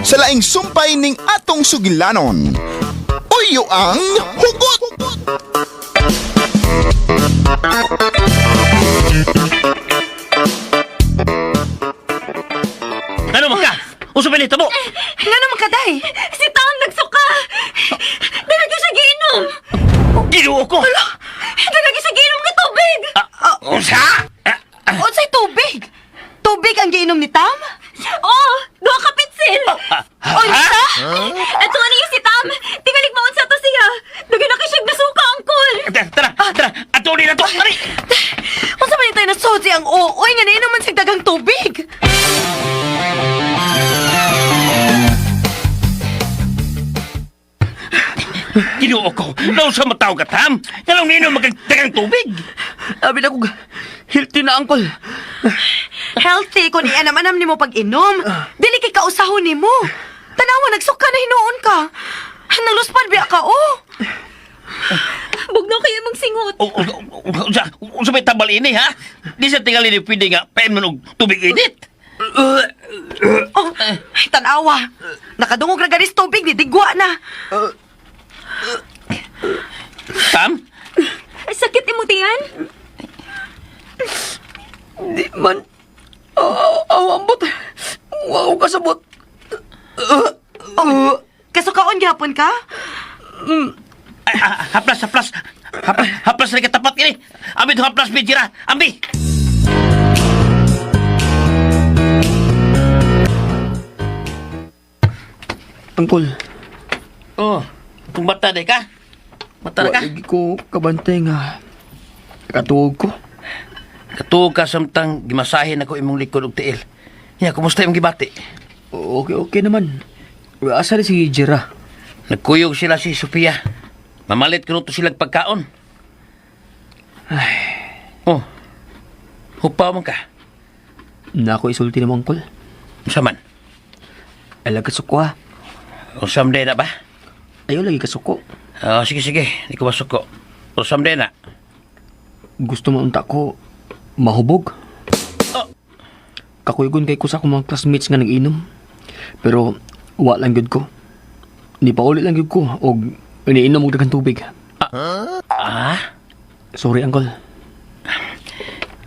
Sa laing sumpay ning atong sugilanon. Uyo ang hugot! Ano man ka? Unsa pa nitabo? Nga naman ka, day? Si Tom nagsuka! Dalagi siya giinom! Ginoo ko. Dalagi siya giinom nga tubig! Unsa? Ah, Unsay tubig? Tubig ang giinom ni Tam? Oh, duha ka pitsil! Unsa? Ato ano yung si Tam? Tingalik maunsa to siya! Dugay na kay siya nasuka, angkol! Tara, tara, tara. Ato ni na to. Ari. Unsa man tayo nasoji ang ooy nga nainom man siyang dagang tubig? Ginoo ko. Naunsa man tawag ka tam? Nganong niinom magdagang tubig? Abi na kog healthy na, Uncle. Healthy kun ianam-anam nimo pag-inom. Dili kay kausahon nimo. Tanawa nagsuka na hinuon ka. Naluspan biya ka oh. Bugnaw kayo mong singot! Unsa unsa may tambal ini ha? Di sa tingali ni pwede nga painom og tubig init. Oh, ay, tanawa. Nakadungog ra ganis tubig ni digwa na. Tam? Sakit imong tiyan? Di man. Aw, aw, ambot. Wa ko kasabot. Oh, kasukaon gyapon ka? Ay, ah, haplas, haplas. Haplas, haplas na katapat ini. Ambi do haplas bijira. Ambi. Uncle, Oh, kung bata day ka. Bata na wa ka. lagi ko kabantay nga nakatuog ko. Katuog ka samtang gimasahe na ko imong likod og tiil. Ya, kumusta imong gibati? Okay, okay naman. Asa rin si Jera? Nagkuyog sila si Sofia. Mamalit kuno to sila pagkaon. Ay. Oh. Hupaw man ka. Na ako isulti na mo, Uncle. Unsa man? Ay, lagi kasuko ha. Unsa man na ba? Ayaw lagi kasuko. Oh, sige sige, di ko masuko. Unsa man na? Gusto mo unta ko mahubog. Oh. Kakuygon kay ko sa akong mga classmates nga nag-inom. Pero wa lang gyud ko. Ni pauli lang gyud ko og iniinom og daghang tubig. Ah? Sorry, Uncle.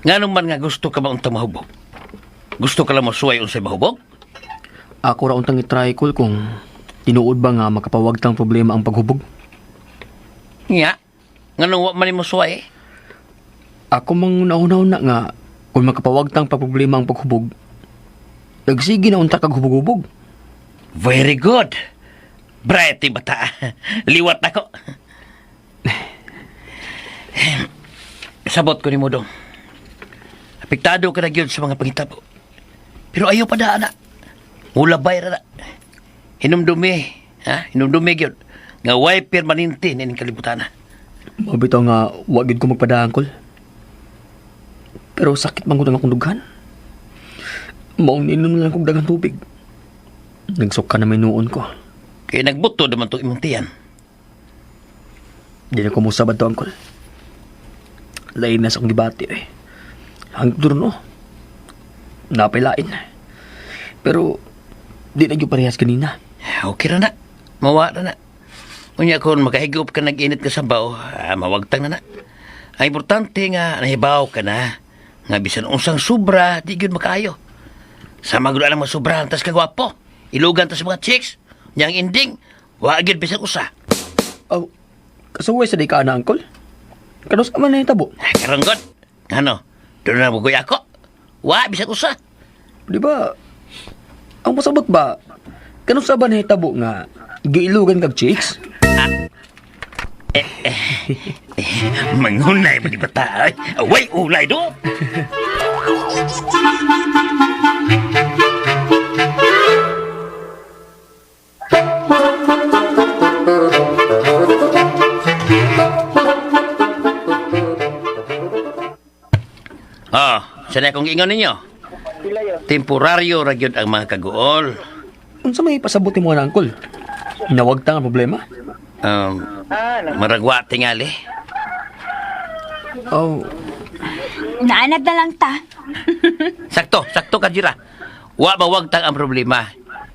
Nganong man nga gusto ka ba untang mahubog? Gusto ka lang masuway unsay mahubog? Ako ra untang i-try ko kung tinuod ba nga makapawagtang problema ang paghubog. Nga. Nganong wa man nimo suway? Eh? Ako mang nauna-una nga kung makapawagtang pa problema ang paghubog, nagsige na unta kag hubog-hubog. Very good. Bright yung bata. Liwat ako. Sabot ko ni Mudong. Apektado ka na gyud sa mga pangitabo. Pero ayaw pa na, anak. Mulabay ra na. Hinumdumi, ha? Hinumdumi gyud. Nga way permanente nining kalibutan na. Mabitaw nga wa gyud ko magpadaang kol. Pero sakit man gud ang akong dughan. Maong niinom na lang kog daghang tubig. Nagsuka na may nuon ko. Kaya nagbuto naman itong imong tiyan. Di na ko musabad to, Uncle. Lain na sa akong gibati eh. Hangtod no. Napailain. Pero di na gyud parehas kanina. Okay ra na. Mawa ra na. Unya kung makahigop ka nag-init ka sa baw, ah, mawagtang na na. Ang importante nga, nahibaw ka na. Nga bisan unsang sobra, di gyud makaayo. Sama gyud ang mga sobrahan tas kagwapo. Ilugan tas mga chicks. Yang ending, wa gyud bisan usa. Aw, kasuway sa di ka na, Uncle. Kanus man na hitabo. Ah, karon god. Ano? Doon na bugoy ako. Wa bisan usa. Di ba? Ang pasabot ba? Kanus ba nahitabo nga giilugan kag chicks? Mangunay ba di bata? Ay, away ulay do. Ah, sana akong giingon ninyo. Temporaryo ra gyud ang mga kaguol. Unsa may pasabot nimo na, Uncle? Nawagtang ang problema? Um, maragwa tingali. Oh, Naanad na lang ta. Sakto, sakto ka jira. Wa mawagtang ang problema.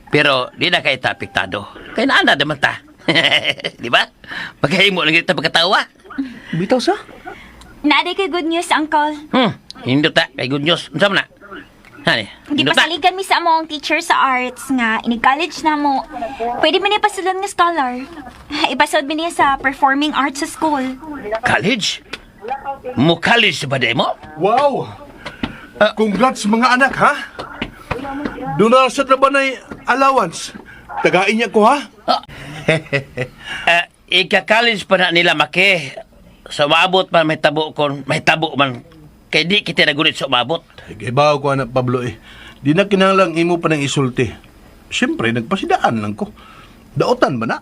Pero di na kay ta apektado. Kay naa na naman ta. Di ba? Pagkahimo lang kita pagkatawa. Bitaw sa? Naaday kay good news, Uncle. Hindot ta kay good news. Unsa man na? Hani, hindot ta. Gipasaligan mi sa among teacher sa arts nga ini-college na mo. Pwede mi niya pasulod nga scholar. Ipasod mi niya sa performing arts sa school. College? Mo college ba di mo? Wow! Congrats mga anak, ha? Doon na sa ba na allowance? Tagain niya ko, ha? Ika-college pa na nila maki. Sa umabot man may tabo kon, may tabo man. Kay di kita nagunit sa umabot. Gibaw ko, anak Pablo, eh. Di na kinahanglang imo pa ng isulti. Siyempre, nagpasidaan lang ko. Daotan ba na?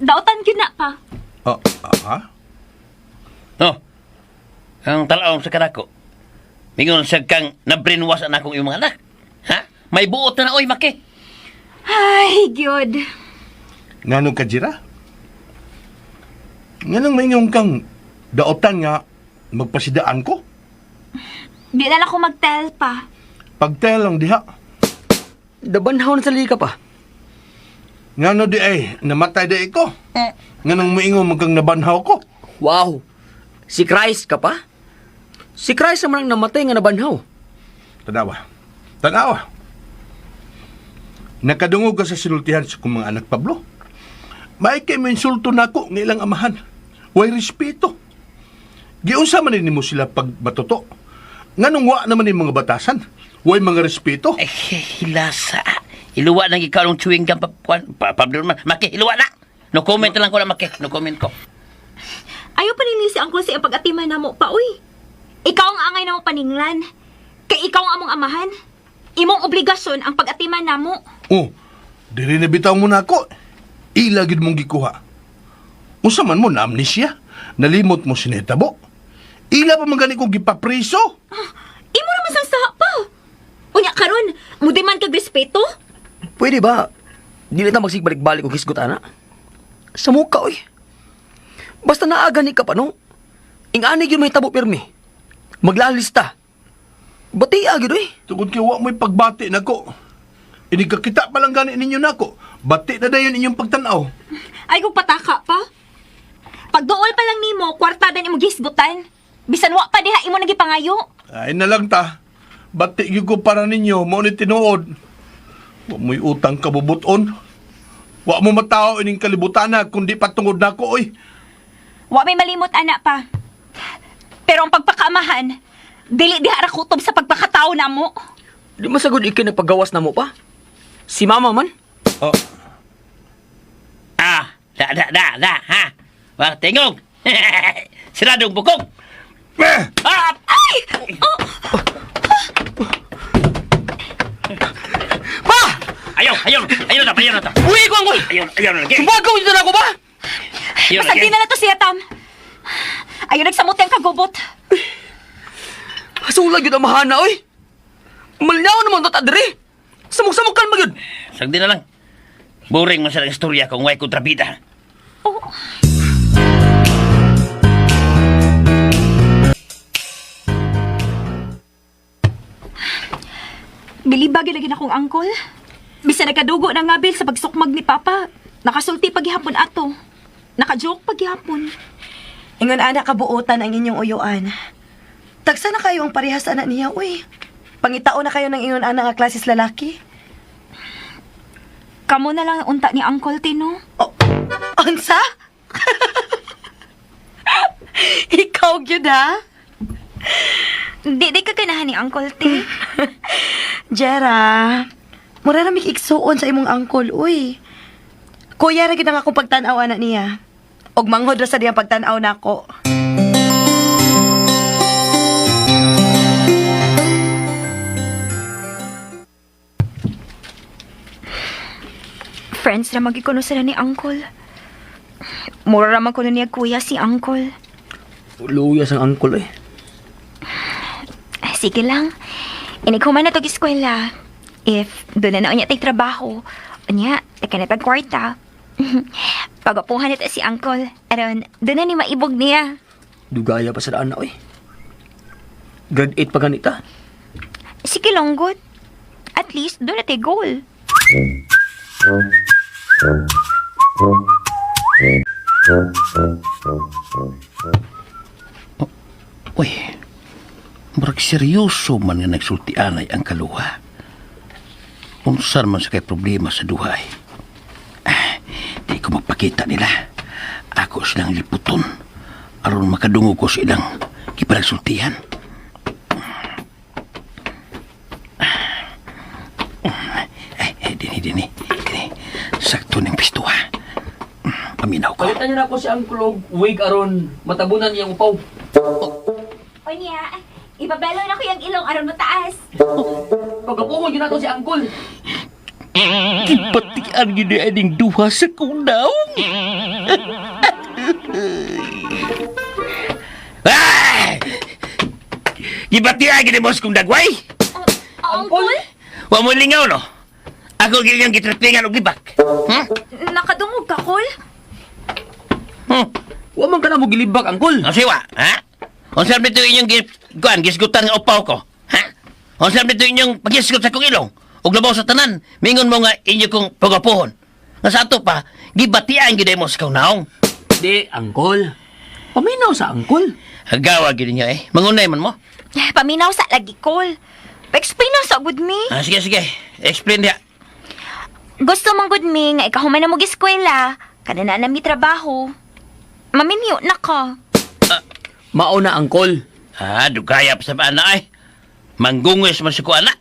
Dautan gyud na pa. Ah, ah, ha? No. Ang talaom sa kanako. Mingon sa kang na-brainwash ang akong iyong mga anak. Ha? May buot na na, oy, maki. Ay, gyud. Nganong kajira? Nganong maingon kang daotan nga magpasidaan ko? Di na lang ko mag-tell pa. Pagtel lang diha. Dabanhaw na sa lika pa. Ngano di ay, namatay di ko. Nganong maingon magkang nabanhaw ko? Wow! Si Christ ka pa? Si Christ naman ang namatay nga nabanhaw. Tanawa. Tanawa. Nakadungog ka sa sinultihan sa kong mga anak, Pablo. May kay mo insulto nako ng ilang amahan. Way respeto. Giunsa man ni mo sila pagbatuto. Nganong wa naman ni mga batasan? Way mga respeto. Ay, hilasa. Iluwa na ikaw ng chewing gum, pa, pa, Pablo naman. Maki, iluwa na. No comment na lang ko na, Maki. No comment ko. Ayaw pa nili si Uncle sa iyang pag-atiman namo pa, uy. Ikaw ang angay namo paninglan. Kay ikaw ang among amahan. Imong obligasyon ang pag-atiman namo. Oh, diri na bitaw mo nako. Ila gid mong gikuha. Unsa man mo na amnesia? Nalimot mo sinetabo. Ila pa man gani kong gipapriso. Imo naman sang saha pa. Unya karon, mudi man kag respeto. Pwede ba? Di na ta magsigbalik-balik og hisgot ana. Sa muka oy. Basta naaga ni ka pa no. Ingani gyud may tabo pirmi. Maglalista. Bati gyud oy. Tungod kay wa mo'y pagbati nako. Ini kakita pa lang gani ninyo nako. Bati na dayon inyong pagtan-aw. Ay kung pataka pa. Pagduol pa lang nimo, kwarta din imo gisgutan. Bisan wa pa diha imo nagipangayo. Ay na lang ta. Bati gyud ko para ninyo mao ni tinuod. Wa mo'y utang kabubuton. Wa mo matao ining kalibutana kundi patungod nako oy. Wa may malimot ana pa. Pero ang pagpakaamahan, dili diha ra kutob sa pagpakatao namo. Di masagod ikay nagpagawas na mo pa. Si mama man. Oh, Ah, da, da, da, da, ha? Wah, tingog. Siradong bukog. Eh! Ah! Ay! Oh! Pa! Ayaw, ayaw, ayaw na, ayaw na ta. Uy ko angkol. Ayaw, ayaw na lagi. Sumagaw dito na ako ba? Ayaw na Basta lagi. di na na to siya, Tam. Ayaw nagsamot ang kagubot. Hasulag yun ang mahana oy. Malinaw naman to tadre. Samok-samok kalma yun. Sagdi na lang. Boring man sa istorya kung way kontrabida. Oh. Bilibag lagi na kong angkol. Bisa nagkadugo na ngabil sa pagsukmag ni Papa. Nakasulti paghihapon ato. Nakajoke paghihapon. Ingon ana kabuotan ang inyong uyuan. Tagsa na kayo ang parehas ana niya, uy. Pangitao na kayo ng ingon ana nga klases lalaki. Kamo na lang ang unta ni Uncle Tino. Oh, unsa? Ikaw gyud ha? Di ka ganahan ni Uncle T. Jera, mura ra mig igsuon sa imong angkol, uy. Kuya ra gid ang akong pagtan-aw ana niya. Og manghod ra sa diyang pagtan-aw nako. Friends ra magikuno sila ni Uncle. Mura ra man kuno niya kuya si Uncle. Luya sang angkol eh. Ah, sige lang. Inig human na tog eskwela. If doon na na unya tay trabaho, unya, teka na tag kwarta. Pagapuhan na ta si Uncle. Aron, doon na ni maibog niya. Dugaya pa sa daan na oy. Grade 8 pa ganita. Sige lang, good. At least, doon na tay goal. Uy, murag seryoso man nga nagsultianay ang kaluha. Unsa man sa kay problema sa duhay. Ah, di ko magpakita nila. Ako silang liputon. Aron makadungog ko sa ilang kiparagsultihan. Eh, eh, dini, dini, dini. Sakto ng pistuha. Paminaw ko. Palitan niyo na ako si Uncle og wig aron matabunan iyang upaw. Unya, ibabelo na ko yung ilong aron mataas. Pagapuhon yun nato si Uncle. Kipatian gini aning duha sa kunaw. Ah! Gibatian gini mo sa kong dagway. Uncle? Wa mo lingaw no. Ako gini ang gitrapingan og libak. Hmm? Nakadungog ka, Kol? Hmm. Wa man ka na mo gilibak, Uncle. Ang siwa, ha? Unsa man ito inyong kuan gisgutan nga upaw ko? Ha? Unsa man ito inyong pagisgot sa kong ilong? Ug labaw sa tanan, mingon mo nga inyo kong pagapuhon. Nga sa ato pa, gibatian gid mo sa kong naong. Di, Uncle. Paminaw sa Uncle. Hagawa gid ninyo eh. Mangunay man mo. Paminaw sa lagi, Kol. Pa-explain na sa good me. Ah, sige, sige. Explain diha. Gusto mong good me nga ikaw man na mo eskwela. Kada na nami trabaho. Maminyo na ka. Mao na, Uncle. Ah, dugaya pa sa ana ay. Manggungis man si ko ana.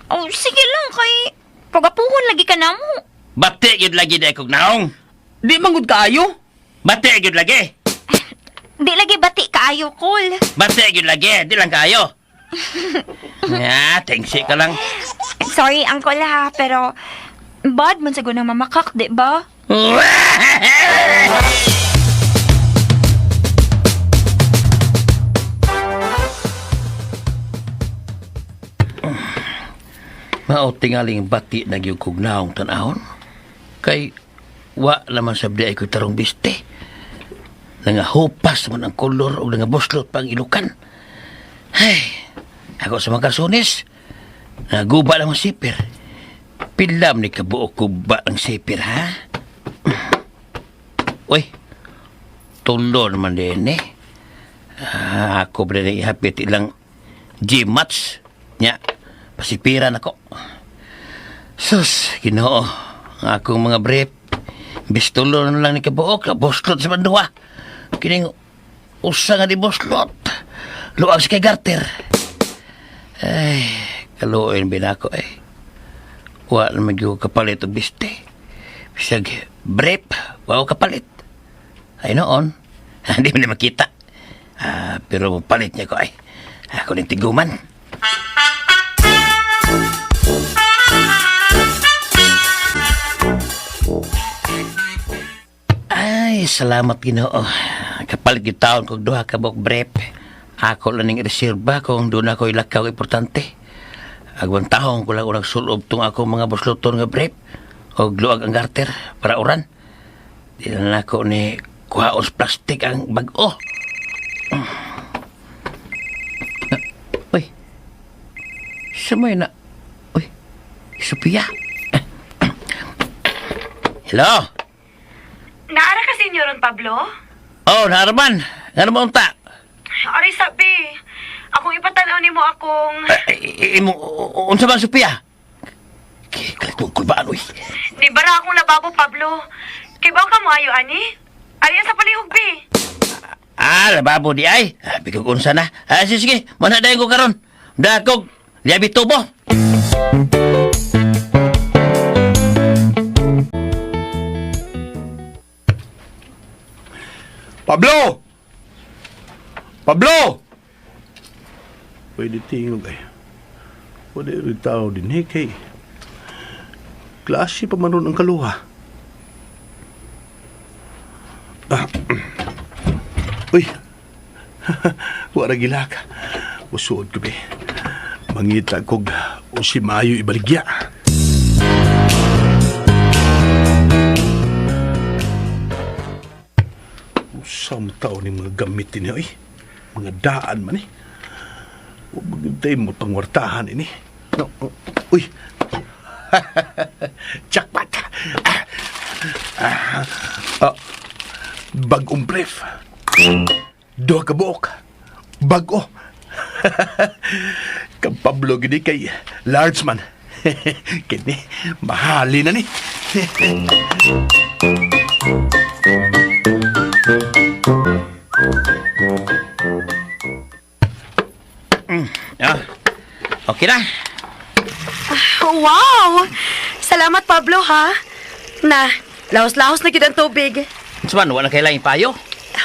Oh, sige lang kay pagapuhon lagi ka na mo. Bati gyud lagi di kog naong. Di man gud kaayo. Bati gyud lagi. Di lagi bati kaayo, Kol. Bati gyud lagi, di lang kayo. Ya, tengsi ka lang. Sorry, Uncle ha, pero bad man sa guna mamakak, di ba? Mao tingaling bati na gyud kog naong tan-ahon. Kay wa naman sabdi ay ko'y tarong biste. Nangahupas man ang kolor o nangabuslot pa ang ilukan. Ay, ako sa mga kasunis, naguba lang ang sipir. Pilam ni kabuok kuba ang sipir, ha? Uy, tulo naman din eh. Ah, ako ba na ihapit ilang G-match? Nya, pasipiran ako. Sus, ginoo, ang akong mga brief. Bistulo na lang ni kabuok, buslot sa banduwa. Kining usa nga di buslot. Luag sa kay garter. Ay, kaluoy binako eh. Wa na magyud kapalit og biste. Bisag brief, wa ko kapalit. Ay noon, hindi mo na makita. Ah, pero palit niya ko ay. Ako ning tiguman. Ay, salamat Ginoo. Kapalit gyud taon kog duha ka buok brep. Ako lang ning reserba kung doon ako ilakaw importante. Agwan tahong ko lang unang sulob tong ako mga busloton nga brep og luag ang garter para oran. Di na nako ni kuhaon sa plastic ang bag-o. Ah, uy. Samay na. Uy. Sophia. Hello. Naara ka, Senyor Pablo? Oh, naaraman. Nga mo unta? Aray, sabi. Akong ipatanaw nimo akong... Eh, imo unsa man Sophia? Kalitong kulbaan uy. Di ba ra akong lababo, Pablo? Kay ba ka mo ayo, ani? Ari sa palihog, bi. Ah, lababo di ay. Ah, bigog unsa na. Ah, sige, sige. Mana dayon ko karon. Dakog liabi tubo. Pablo! Pablo! Pwede tingog ay. Pwede rin tao din eh, kay. Klase pa man ron ang kaluha. Ah. Uy! Wara gilaka. Usuod ko be. Mangita kog usi maayo ibaligya. Usam tao ni mga gamit ini oy. Mga daan man eh. Huwag magintay mo pangwartahan ini. No. Oh, uy. Jackpot. Ah. Ah. Ah. Bagong brief. Duha ka buok. Bago. Kang Pablo gini kay large man. Kini, mahali na ni. Ah. Okay na. Wow! Salamat, Pablo, ha? Na, lahos-lahos na gid ang tubig. Unsa man, wala kailangan payo.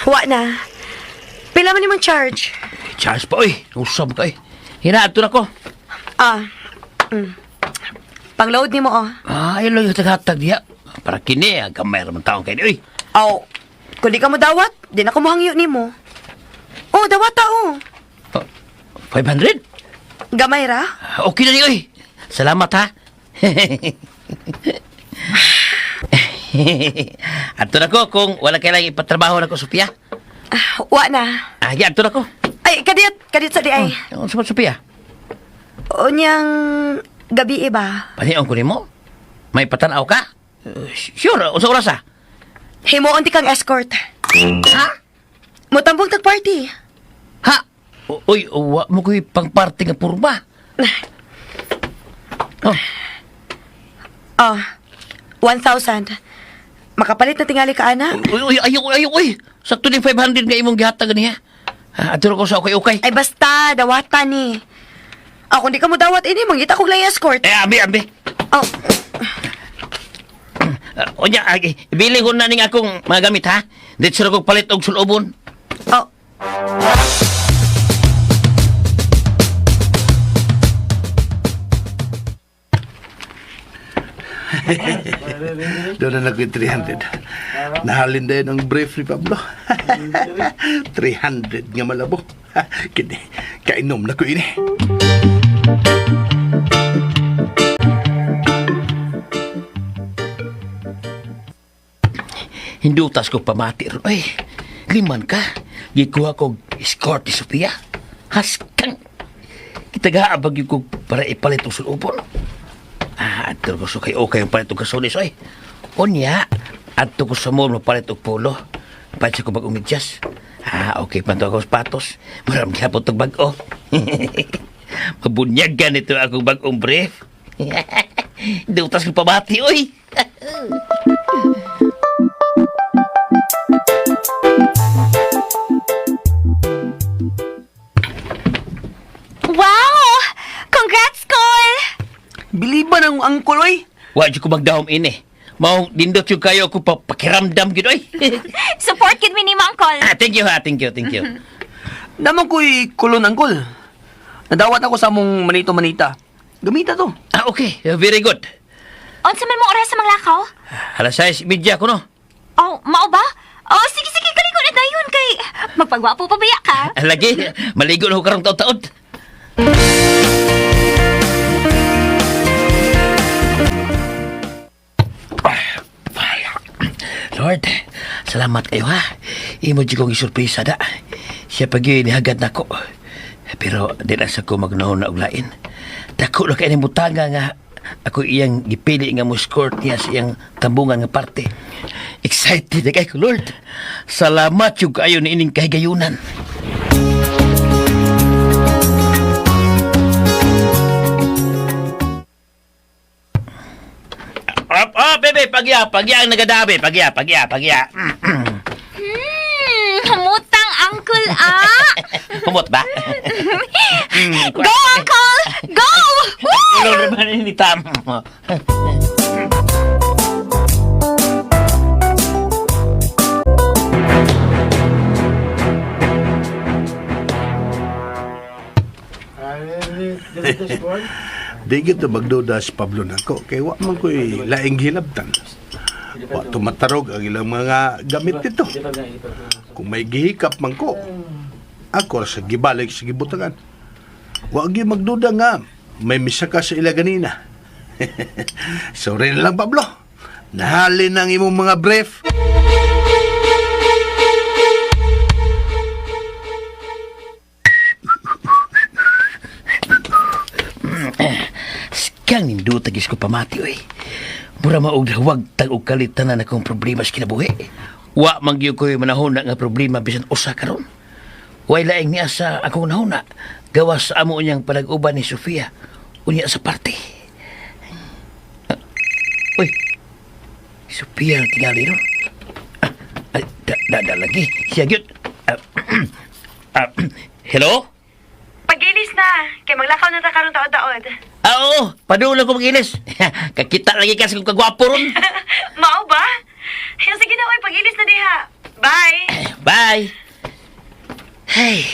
Wa na. Pila man imong charge? Charge pa, oy. Usab ka, oy. Hina, adto na ko. Ah. Pang-load nimo oh. Ah, ilo yung hatag diya. Para kini, ang gamay raman taong kay ni, oy. Aw, kung di ka mo dawat, di na ko mohangyo nimo. Oh, dawata oh. Oh, 500? Gamay ra. Okay na ni, oy. Salamat, ha. Adto na ko kung wala kailangan ipatrabaho na ko, Sophia. Ah, wa na. Ah, ya, adto na ko. Ay, kadiyot, kadiyot sa di ay. Unsa man, Sophia? Unyang gabi iba. Panion ko nimo. May patanaw ka? Sure, unsa oras ah? Himuon ti kang escort. Ha? Mutambong tag party. Ha? Uy, wa mo ko'y pangparty nga purba. Oh, Oh, 1,000. Makapalit na tingali ka, ana. uy, uy, ayaw, ayaw, uy. Sakto ni 500 nga imong gihatag niya. Ha, adto ko sa okay-okay. Ay, basta, dawata ni. Ah, kung di ka mo dawat ini, mangita kog lang escort. Eh, abi, abi. Oh, Unya, agi, ibili ko na ning akong mga gamit, ha? Dito ko palit og sulobon. oh. Doon na nagko'y 300. Nahalin din ang brief ni Pablo. 300 nga malabo. Kini, kainom na ko ini. Hindutas ko pamati ron. Ay, liman ka. Gikuha ko escort ni Sophia. Haskang. Kitagaabag yung ko para ipalit og sulobon. Ah, adto ko sa kay okay ang palit og kasulis. Ay, unya, adto ko sa mall mapalit og polo. Palit sa ko bagong medyas. Ah, okay pa to akong sapatos. Maram gihapon tog bag-o. Mabunyag ganito akong bagong brief. Dutas ko pamati, oy. Wow! Congrats, Cole! Biliban ang angkol, oy. Wa jud ko magdahom ini. Maong dindot yung kayo ako pa pakiramdam gid oy. Support kid mi ni mo, Uncle. Ah, thank you ha, thank you, thank you. Naman ko'y kulon, angkol. Nadawat ako sa among manito-manita. Gamita to. Ah, okay, very good. Unsa man mo oras sa manglakaw? Alas 6:30 ko no. Oh, mao ba? Oh, sige sige, kaliko na dayon kay magpagwapo pa baya ka. Ah, lagi, maligo na ko karong taon-taon. Lord, salamat kayo ha. Imo jud kong isurpresa da. Siya pag yun, nihagad nako. Pero di na sa ko magnahon na og lain. Dako na kay ni butanga nga ako iyang gipili nga mo escort niya sa iyang tambungan nga parte. Excited na kay ko, Lord. Salamat yung kayo ni ining kahigayunan. Up, up, bebe, pagya, pagya ang nagadabi, pagya, pagya, pagya. Humutang Uncle ah. Humot ba? Go Uncle! Go! Woo! Ulo naman ni Tam. Di gito magduda si Pablo nako kay wa man ko'y laing hilabtan. Wa tumatarog ang ilang mga gamit nito. Kung may gihikap man ko, ako ra sa gibalik sa gibutangan. Wa gyud magduda nga may misaka sa ila ganina. Sorry na lang Pablo. Nahalin ang imong mga brief. Kang nindot gis ko pamati, oy. Mura maog wag tag og kalit tanan akong problema sa kinabuhi. Wa man gyud ko'y manahuna nga problema bisan usa karon. Way laing niya sa akong nahuna. Gawas sa amo niyang panag-uban ni Sofia. Unya sa parte. Ah, uy, Sofia ang tingali ron. Ah, ay, da lagi. Siya gyud. Ah, ah, hello? Pag-ilis na, kay maglakaw na ta karon taod-taod. Ah, oo, padulong ko mag-ilis. Kakita lagi ka sa kong kagwapo ron. Mao ba? Sige na, oy, pag-ilis na diha. Bye! Bye! Hey,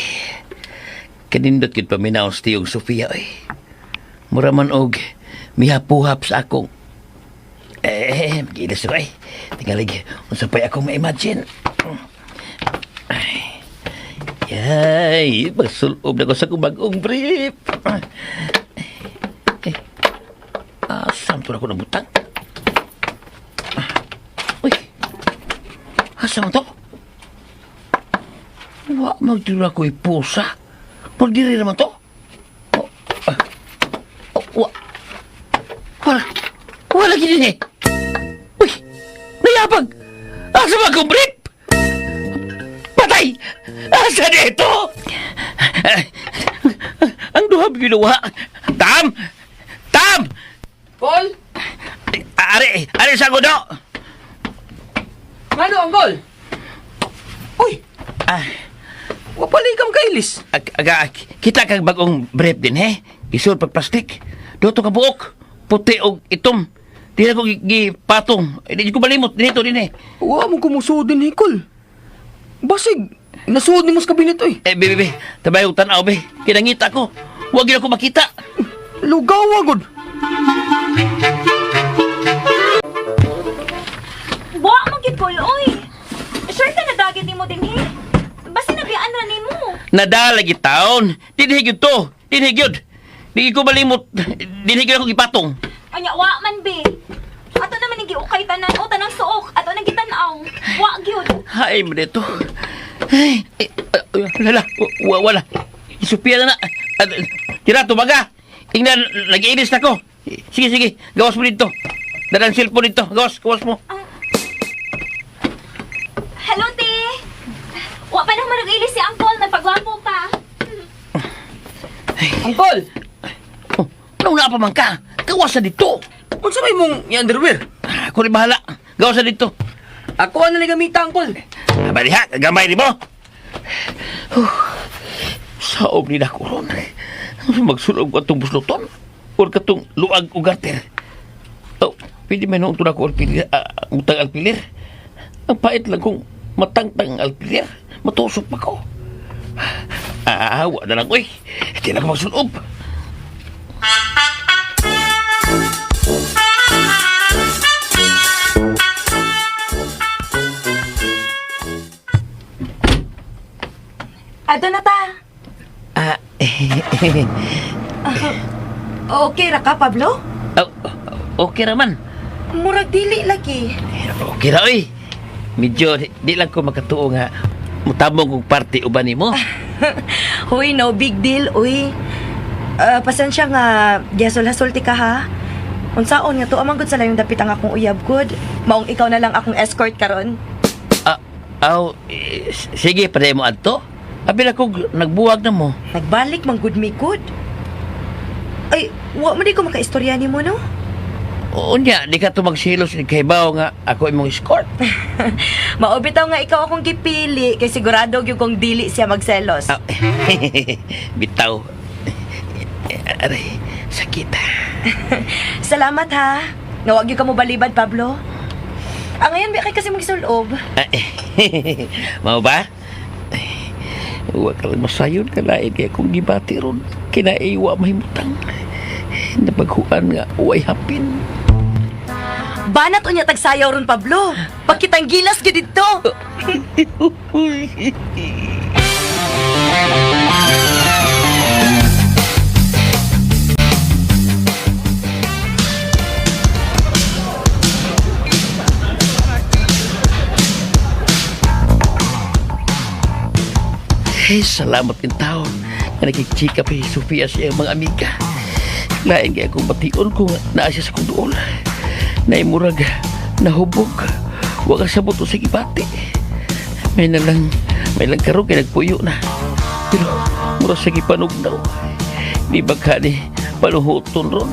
kanindot gid paminaw sa tiyong Sofia, oy. Mura man og mihapuhap sa akong. Eh, mag-ilis ko, ay. Tingalig, unsa pa'y akong ma-imagine. Ay, yay, magsulob na ko sa akong bagong brief. Eh, asam to na ko nabutang? Uy, asa man to? Wa magdira ko ipusa. Pagdiri naman to. Oh, ah, oh, wa. Wala. Wala gini eh. Uy, nayabag. Asa ba akong brief? Patay! Asa dito? Ang duha ginawa. Tam! Tam! Paul? Ari, ari sa gudo. Ngano ang gol? Uy, Ah, wapalay kam kailis. Aga, kita kag bagong brief din, he? Gisud pag plastik. Doto ka buok. Puti og itom. Di na ko gipatong. Eh, di ko malimot. Dito din eh. Wa mo kumusod din, Hikol. Basig, nasuod ni mo sa kabinet, oy. Eh, be, be, be. Tabay og tanaw, be. Kinangita ko. Huwag yun ako makita. Lugaw, agod. Wa man gid kol, oy. Sure ka na dagit nimo dinhi. Basta nabiyaan ra nimo. Nadala taon. Dinhi gyud to. Dinhi gyud. Di ko malimot. Dinhi gyud ako gipatong. Anya wa man be. Ato naman ni giukay tanan o tanang suok ato nang gitan-aw. Wa gyud. Hay, mo dito. Ay, eh, wala, wala. Isupia na na. Tira, tumaga. Ingnan, nag-iinis na ko. Sige, sige, gawas mo dito. Dalang cellphone dito. Gawas, gawas mo. Hello te. Wa pa nang marag-ilis si Uncle nagpagwapo pa. Angkol, Oh, nauna pa man ka. Gawas na dito. unsa may mong i-underwear? Ako ni bahala. Gawas na dito. Ako ang naligamita, Angkol. Abali ha, gamay ni mo. Huh. Saob ni na ko ron. Magsulog ko atong busloton. Or katong luag o garter. Oh, pwede may noong na ko alpilir, utang alpilir. Ang pait lang kung matangtang ang alpilir. Matusok pa ko. Ah, wala na lang, uy. Hindi na ko magsulob. Ato na ta. Ah, Okay ra ka, Pablo? oh, okay raman. Murag dili lagi. Okay ra, oy. Medyo di lang ko makatuo nga mutabong kong party uban nimo. Huy, no big deal, uy. Ah, pasensya nga, giasol-hasol ti ka ha. Unsaon nga tuwa man gud sa layong dapit ang akong uyab gud. Maong ikaw na lang akong escort karon. Ah, aw, eh, sige, paday mo adto. Abi na kog nagbuwag na mo. Nagbalik man gud mi gud. Ay, wa man di ko makaistorya nimo no. Unya, di ka to magsilos ni kahibaw nga ako imong escort. Mao bitaw nga ikaw akong gipili kay sigurado gyud kong dili siya magselos. Ah, bitaw. Aray, sakit. Salamat ha. Nga wa gyud ka mo balibad, Pablo. Ang ngayon ba kay kasi magsulob. Ah, mao ba? Wa ka lang masayon kalain kaya kung gibati ron kinaiwa mahimutang. Napaghuan nga way hapin. Banat unya tagsayaw ron, Pablo. Pagkitang gilas gyud didto. Eh, salamat in taon nga nakichika pa si Sofia sa iyang mga amiga. Lain kaya akong bation kung naa siya sa kong duol. Naimurag, nahubog. Wa ka sabot sa gibati. May nalang, may lang karon kay nagpuyo na. Pero mura sa gipanugnaw. Di ba ka ni panuhuton ron?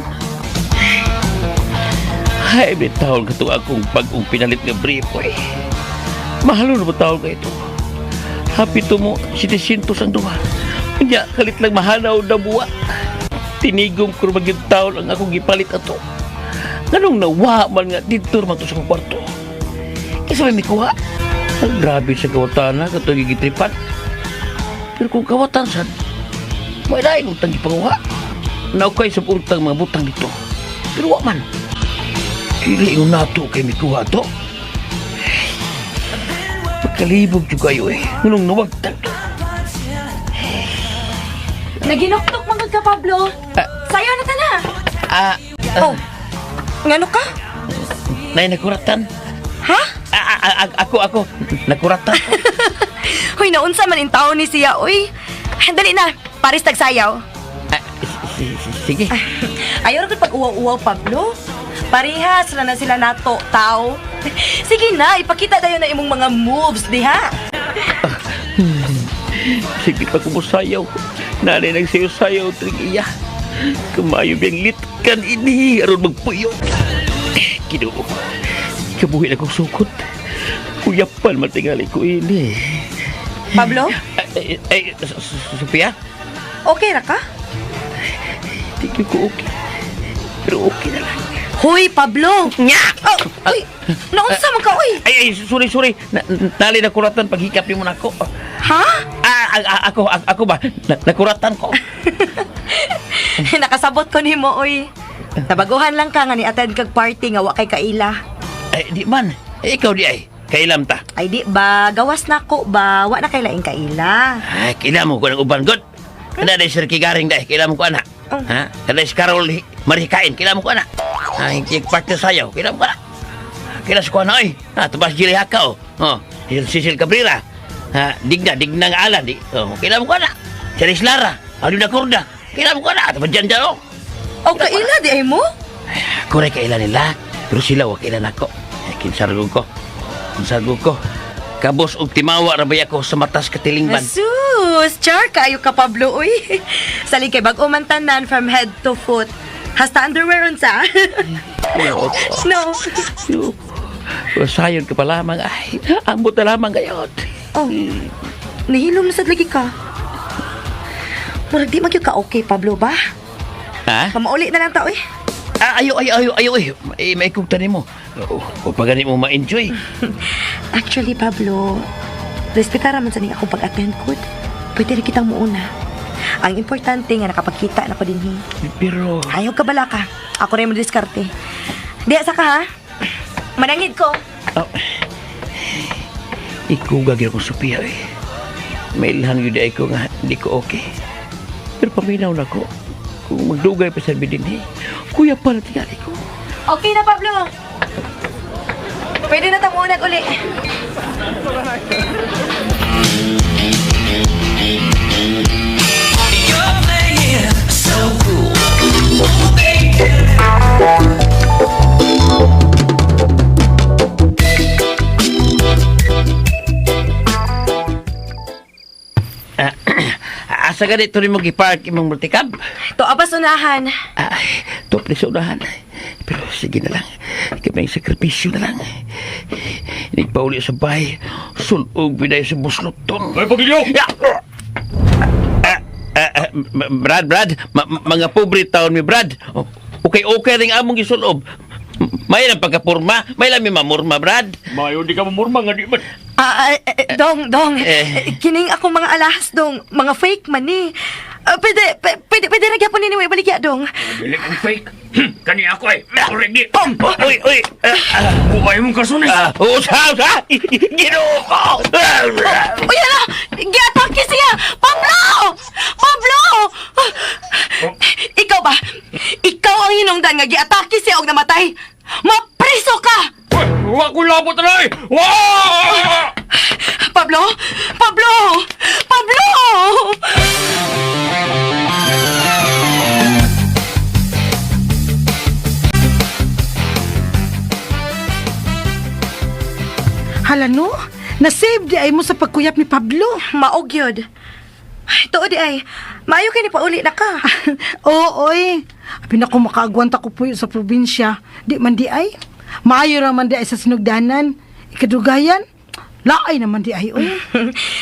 Ay, may taon ka to akong bagong pinalit nga brief, eh. Mahalo na ba taon ka ito? Happy to mo, 700 ang duha. Kanya, kalit lang mahanaw na buwa. Tinigom ko magyud taon ang akong gipalit ato. Nganong nawa man nga dito man to sa akong kwarto. Kaysa may mikuha. Ang grabe sa kawatan na katong gigitripan. Pero kung kawatan sad, may lain utang gipanguha. Naukay sa utang mga butang dito. Pero wa man. Dili yung nato kay mikuha to. Pagkalibog juga kayo eh. Ngunong nawagtag to. Naginuktok man gud ka, Pablo. Ah. Sayo na ta na. Ah, Oh. Ngano ka? Nay, nakuratan. Ha? Ah, ah, ah, ako, ako. Nakuratan. Hoy, naunsa man in taon ni siya, uy. Dali na, pares tagsayaw. Ah, sige. Ayaw ra gud pag uwaw-uwaw, Pablo. Parehas ra na sila nato, tao. Sige na, ipakita dayon na imong mga moves diha. Sige pa kumusayaw. Nanay nagsayaw-sayaw, tring iya. Kumayo biyang litkan ini, aron magpuyo. Eh, Ginoo, kabuhi na kong sukot. Kuyapan matingali ko ini. Pablo, Ay, ay, Sophia? okay ra ka? Di ko okay. Pero okay na lang. Hoy, Pablo! Nya! Oh, uy, naunsa man ka, uy? Ay, ay, sorry, sorry. Nali na kuratan paghikap ni mo nako. Ha? Ah, ah, ah, ako, ako ba? Nakuratan ko. Nakasabot ko nimo, uy. Nabaguhan lang ka nga ni attend kag party nga wa kay kaila. Ay, di man. Eh, ikaw di ay. Kailam ta. Ay di ba, gawas na ko ba, wa na kay laing kaila. Ay, kailan mo ko ng uban, god. Kada day Sir Kigaring day, kailan mo ko ana. Oh. Ha? Kada si Carol Marikain, kailan mo ko ana. Ang partner sayaw, kailan mo ko ana. Kailan sa ko ana, oy. Ha, Tomas Gili Haka, oh. Oh, Cecil Cabrera. Ha, digna, digna nga alan, di. Oh, kailan mo ko ana. Ceres Lara, Alina Corda. Kailan mo ko ana. Tapos dyan dyan, oh. O kaila di ay mo? Ako rin kailan nila, pero sila wa kailan ako. Eh, kinsargo ko. Kinsargo ko. Kabos og timawa ra bay ako sa matas katilingban. Sus, char kaayo ka Pablo uy. Salig kay bag-o man tanan from head to foot. Hasta underwear unsa? No. Sayon ka pa lamang ay. Ambot na lamang gayot. Oh. Nahilom na sad lagi ka. Murag di magyud ka okay Pablo ba? Ha? Pamauli na lang ta uy. Ah, ayo, ayo, ayo, ayo, ayo. Ay, may kugta nimo. O pa gani mo ma-enjoy. Actually, Pablo, respetara man sa ning akong pag-attend ko. Pwede rin kitang muuna. Ang importante nga nakapagkita na ko dinhi. Pero, Ayaw ka bala ka. Ako rin mo diskarte. Di, sa ka ha? Manangid ko. oh, ikaw gagawin akong Sophia eh. May ilhan yun ay ko nga, hindi ko okay. Pero paminaw na ko. Kung magdugay pa sa bidin eh, kuya pa na tingali ko. Okay na, Pablo. Pwede na tamunag uli. Ah, asa ka dito rin mo gipark imong multicab? To apas unahan. Ay, top ni sa unahan. Pero sige na lang. Kaming sakripisyo na lang. Nagpauli sa bahay. Sunog binay sa busloton. Ay, pagilyo! Ya! Ah, ah, ah, Brad, Brad, mga pobre taon mi Brad. Okay, okay ring among gisulob. May lang pagkapurma, may lang mi mamurma, Brad. Mayo, di ka mamurma nga di man. Ah, ah, eh, dong, dong. Eh. Kining akong mga alahas, dong. Mga fake man ni. Ah, pwede, pwede, pwede ra gyapon nini baligya, dong. Dili kong fake. Kani ako ay. Correct di. Pum! Uy, uy! Ah, ah, Buhay mong kasunis. ah, usa, usa! Ginoo ko! Uy, ala! Giatake siya! Pablo! Pablo! Ikaw ba? Ikaw ang hinungdan nga giatake siya og namatay! Mapriso ka! Uy, wa ko labot na eh. Wa! Pablo! Pablo! Pablo! ra no. Na-save di ay mo sa pagkuyap ni Pablo. Maog yun. Ay, tuod di ay. Maayo kay ni pauli na ka. Oo, oy. Abi na ko makaagwanta ko puyo sa probinsya. Di man di ay. Maayo ra man di ay sa sinugdanan. Ikadugayan, laay naman di ay, oy.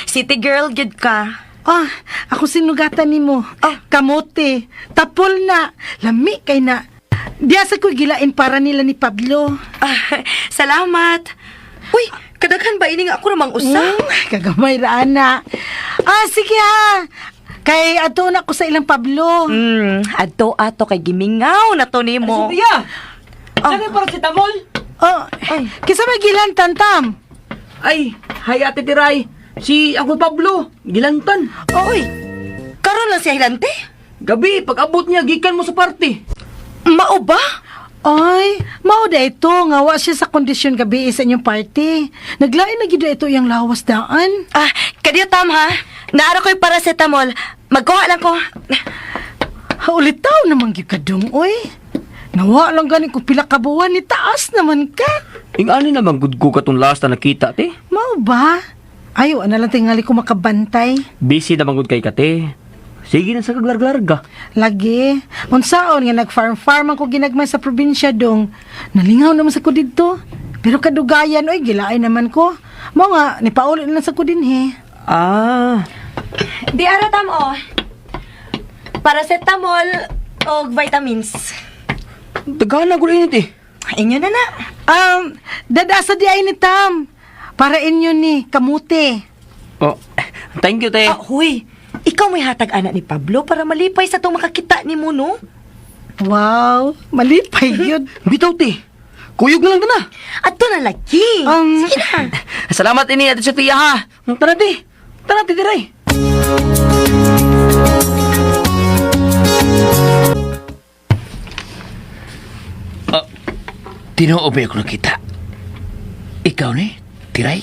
City girl gyud ka. Ah, ako sinugatan nimo. Ah. Kamote, tapol na, lami kay na. Diya sa ko gilain para nila ni Pablo. Ah, salamat. Uy, kadaghan ba ini nga ako ramang usa? Kagamay ra ana. Ah, sige ha. Kay ato na ko sa ilang Pablo. Adto ato kay gimingaw na to nimo. Sophia! Saan yung paracetamol? Oh, kinsa may gilantan tam? Ay, hi Ate Tiray. Si Uncle Pablo, gilantan. Oy, karon lang siya hilante? Gabi, pag abot niya, gikan mo sa party. Mao ba? Ay, mao da ito nga wa siya sa kondisyon gabi sa inyong party. Naglain na gid ito iyang lawas daan. Ah, kadiyo tam ha. Naara ko'y paracetamol. Magkuha lang ko. Ulitaw naman gyud kadung oy. Nawa lang gani ko pila ka buwan ni taas naman ka. Ingani naman good ko katong last na nakita, te. Mao ba? Ayo, ana lang tingali ko makabantay. Busy naman good kay kate. Sige na sa kaglarglarga. Lagi, unsaon nga nag-farm-farm ang ko ginagmay sa probinsya dong. Nalingaw naman sa ko didto. Pero kadugayan, oy, gilaay naman ko. Mao nga, nipauli na lang sa ko dinhi. Ah, Di ara tam oh. Paracetamol og vitamins. daghan na gud init eh. Inyo na na. Dadasa di ay ni Tam. Para inyo ni, kamuti. Oh, thank you, te. Ah, huy. Ikaw may hatag ana ni Pablo para malipay sa tong makakita ni mo, no? Wow, malipay yun. Bitaw, te. Kuyog na lang ta na. Adto na lagi. Sige na. Salamat ini Ate Sophia ha. Tara, te. Tara, te, Tiray. Ah, tinuo ba ako nakita? Ikaw ni, Tiray?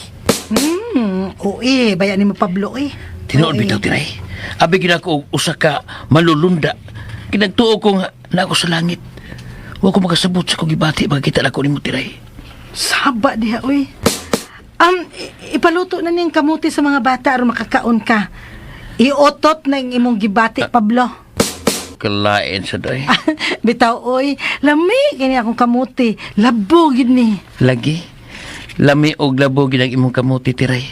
Oo eh, bayan ni mo Pablo eh. Tinuod Oo, eh. bitaw, Tiray. Abi gina ko og usa ka malulunda. Kinagtuo ko nga na ako sa langit. Wa ko makasabot sa kong gibati makita na ko nimo, Tiray. Saba diha, oy. Ipaluto na ning kamuti sa mga bata aron makakaon ka. Iotot na ang imong gibati, Pablo. Kalain sa day. Bitaw, oy. Lami, kini akong kamuti. Labo, gid ni. Lagi. Lami og labo gid ang imong kamuti, Tiray.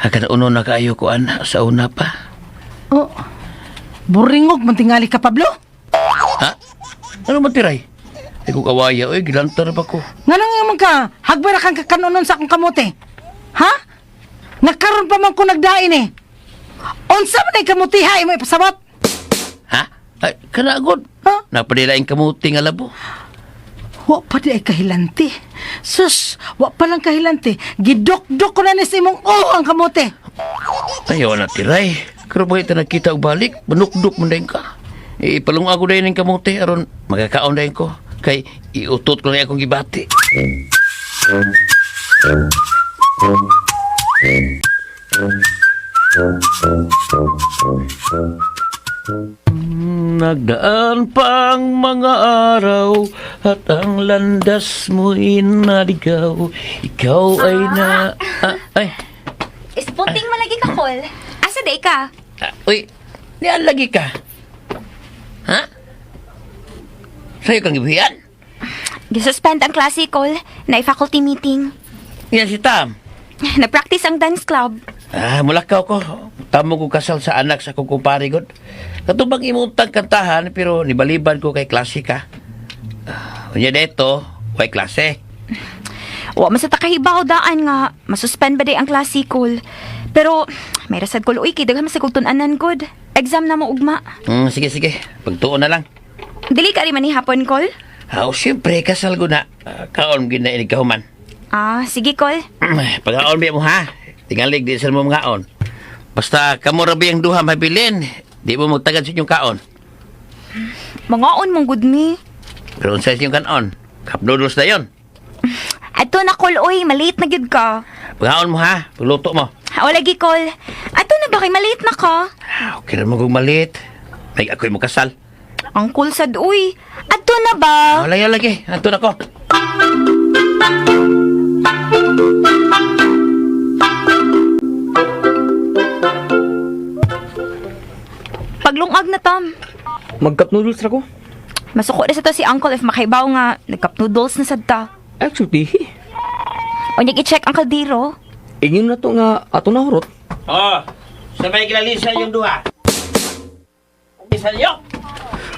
Hakan uno na kaayo ko ana sa una pa. Oh. Buringog, mantingali ka, Pablo. Ha? Ano man, Tiray? Ay kung kawaya, oy, gilantar pa ko. Nga nang imong ka, hagbay ra kang kakanunon sa akong kamuti. Ha? Nakaron pa man ko nagdain eh. Unsa man ay kamuti ha, imo ipasabot? Ha? Ay, kanagod. Ha? Napadilaing kamuti nga labo. Wa pa di ay kahilanti. Sus, wa pa lang kahilanti. Gidukduk ko na ni sa imong oh ang kamote. Ayaw na, Tiray. Pero bakit nakita og balik? Manukduk man dayon ka. Ipalunga ko dayon ang kamuti aron magakaon dayon ko. Kay iutot ko na akong gibati. Nagdaan pang mga araw at ang landas mo'y naligaw. Ikaw ay na... Ah, ay, Ispunting malagi ka, Col. Asa day ka? Ah, uy, nian lagi ka. Ha? Sa'yo kang gibuhian? Gisuspend ang klase, Col. Na faculty meeting. Yan si Tam. Na-practice ang dance club. Ah, mulakaw ko. Tamo ko kasal sa anak sa kong kumpare god. Katubang imong kantahan pero nibaliban ko kay klase ka. Ah, unya dito, way klase. Wa man sa takahibaw daan nga. Masuspend ba day ang klase, Col. Pero, may rasad ko uy, kay daghan man sa kong tun-anan, god. Exam na mo ugma. Sige sige, pagtuon na lang. Dili ka rin man ni hapon, Col? Ah, oh, siyempre kasal ko na. Ah, kaon gid na inig kahuman. Ah, sige, Col. Pagkaon biya mo ha. Tingalig di sa mo mga Basta kamo ra biyang duha mabilin. Di mo magtagad sa inyong kaon. Mangaon mong good me. Pero unsa sa inyong kanon? Cup noodles na yon. Ato na, Col, oy. Malate na gyud ka. Pagkaon mo ha. Pagluto mo. O lagi, Col. Ato na ba kay malate na ka? Ah, okay ra mo kung malit. May ako'y mo kasal. Ang cool sad, uy. Ato na ba? Wala yan lagi. Anto na ko. Paglungag na, Tom. Mag-cup noodles ra ko. Masuko na sa to si Uncle if makaibaw nga nagcup noodles na sad ta. Actually, Unya i-check ang kaldero. Ingin na to nga ato na hurot. Oh, sabay kilalisa yung duha. Isa niyo.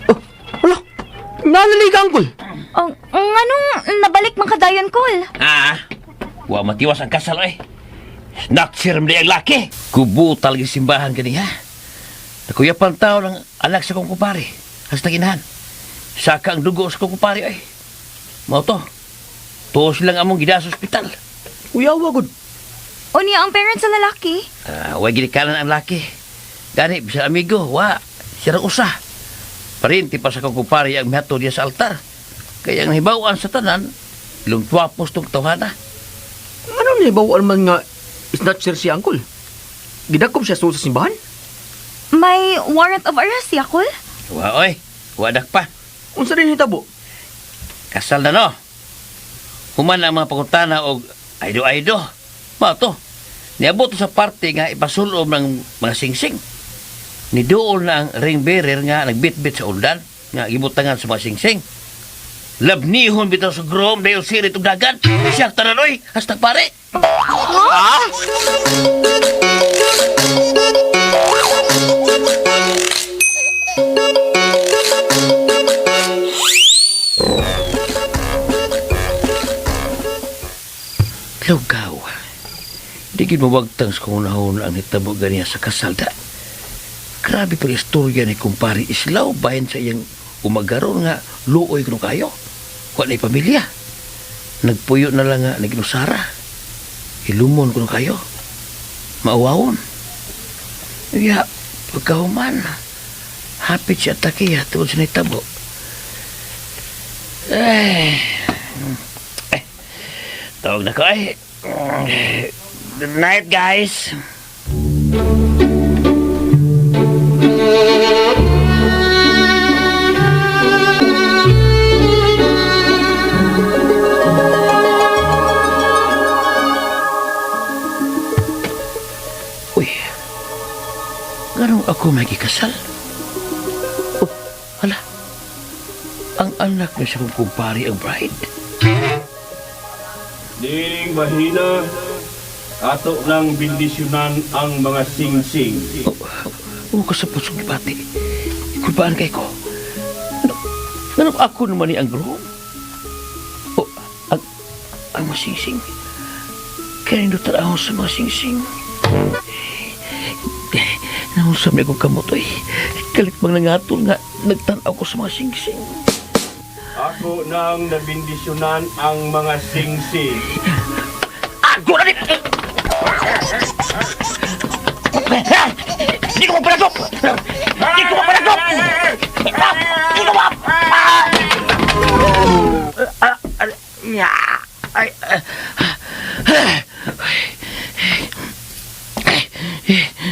Oh, wala. Nalaliga, uncle. Oh, nganong nabalik man kadayon, Kol? Ah, wa matiwas ang kasal eh. Snatcher mo ang laki. Kubutal gi simbahan kaniya. Nakuyapan tao ng anak sa kong kupare. Hasta ginahan. Saka ang dugo sa kong kupare ay. Mao to. Tuos lang among gida sa ospital. Uyawa, gud. Unya ang parents sa lalaki. Ah, wa ginikanan ang laki. Gani bisan amigo, wa siya ra usa. Parinti pa sa kong kupare ang mihato diya sa altar. Kaya ang hibawan sa tanan, lumtuapos tong tawhana. Ano ni bawaan man nga snatcher si uncle? Gidakob siya sul sa simbahan? May warrant of arrest siya, Kol? Wa oy, wadak pa. Unsa rin hitabo? Kasal na no. Human ang mga pangutana og aido-aido. Mao to. Niabot sa parte nga ipasulob ng mga singsing. Niduol na ang ring bearer nga nagbitbit sa undan nga gibutangan sa mga singsing. Labnihon bitaw sa grom dahil sirit og dagan. Siya tanan oy, hastag pare. Lugaw. Di gid mawagtang sa kunahon ang hitabo ganiya sa kasalda. Grabe pag istorya ni kumpare Islaw bahin sa iyang umagaron nga luoy kuno kayo. Wa na'y pamilya. Nagpuyo na lang nga naginusara. Ilumon kuno kayo. Maawawon. Ya, pagkahuman, hapit siya takiya tungod sa nitabo. Eh, eh, tawag na ko ay. Good night, guys. Uy, ganun ako magikasal? Oh, hala, ang anak na siya kong kumpare ang bride. Dining bahina, ato nang bendisyonan ang mga singsing. Oh, oh, kasapot sa gibati. Kulpaan kay ko. Ano, ano ako naman ni ang groom? Oh, ang masingsing. Kaya nindot ako sa mga singsing. Nausap niya akong kamot, oy. Kalit bang nangatol nga, nagtanaw ko sa mga singsing. Ako nang nabendisyonan ang mga singsing. Ako na rin! Hindi ko mapalagop! Hindi ko mapalagop! Hindi ko map... Ay,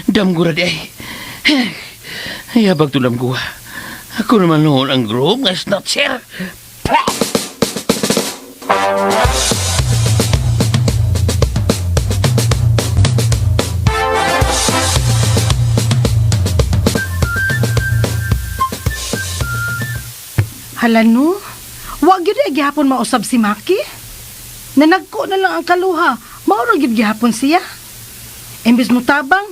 Damgura di ay. Yabag to damgura. Ako naman noon ang groom nga snatcher. Pah! Hala no, wa gyud ay gihapon mausab si Maki. Nanagko na lang ang kaluha, mao ra gyud gihapon siya. Imbes mo tabang,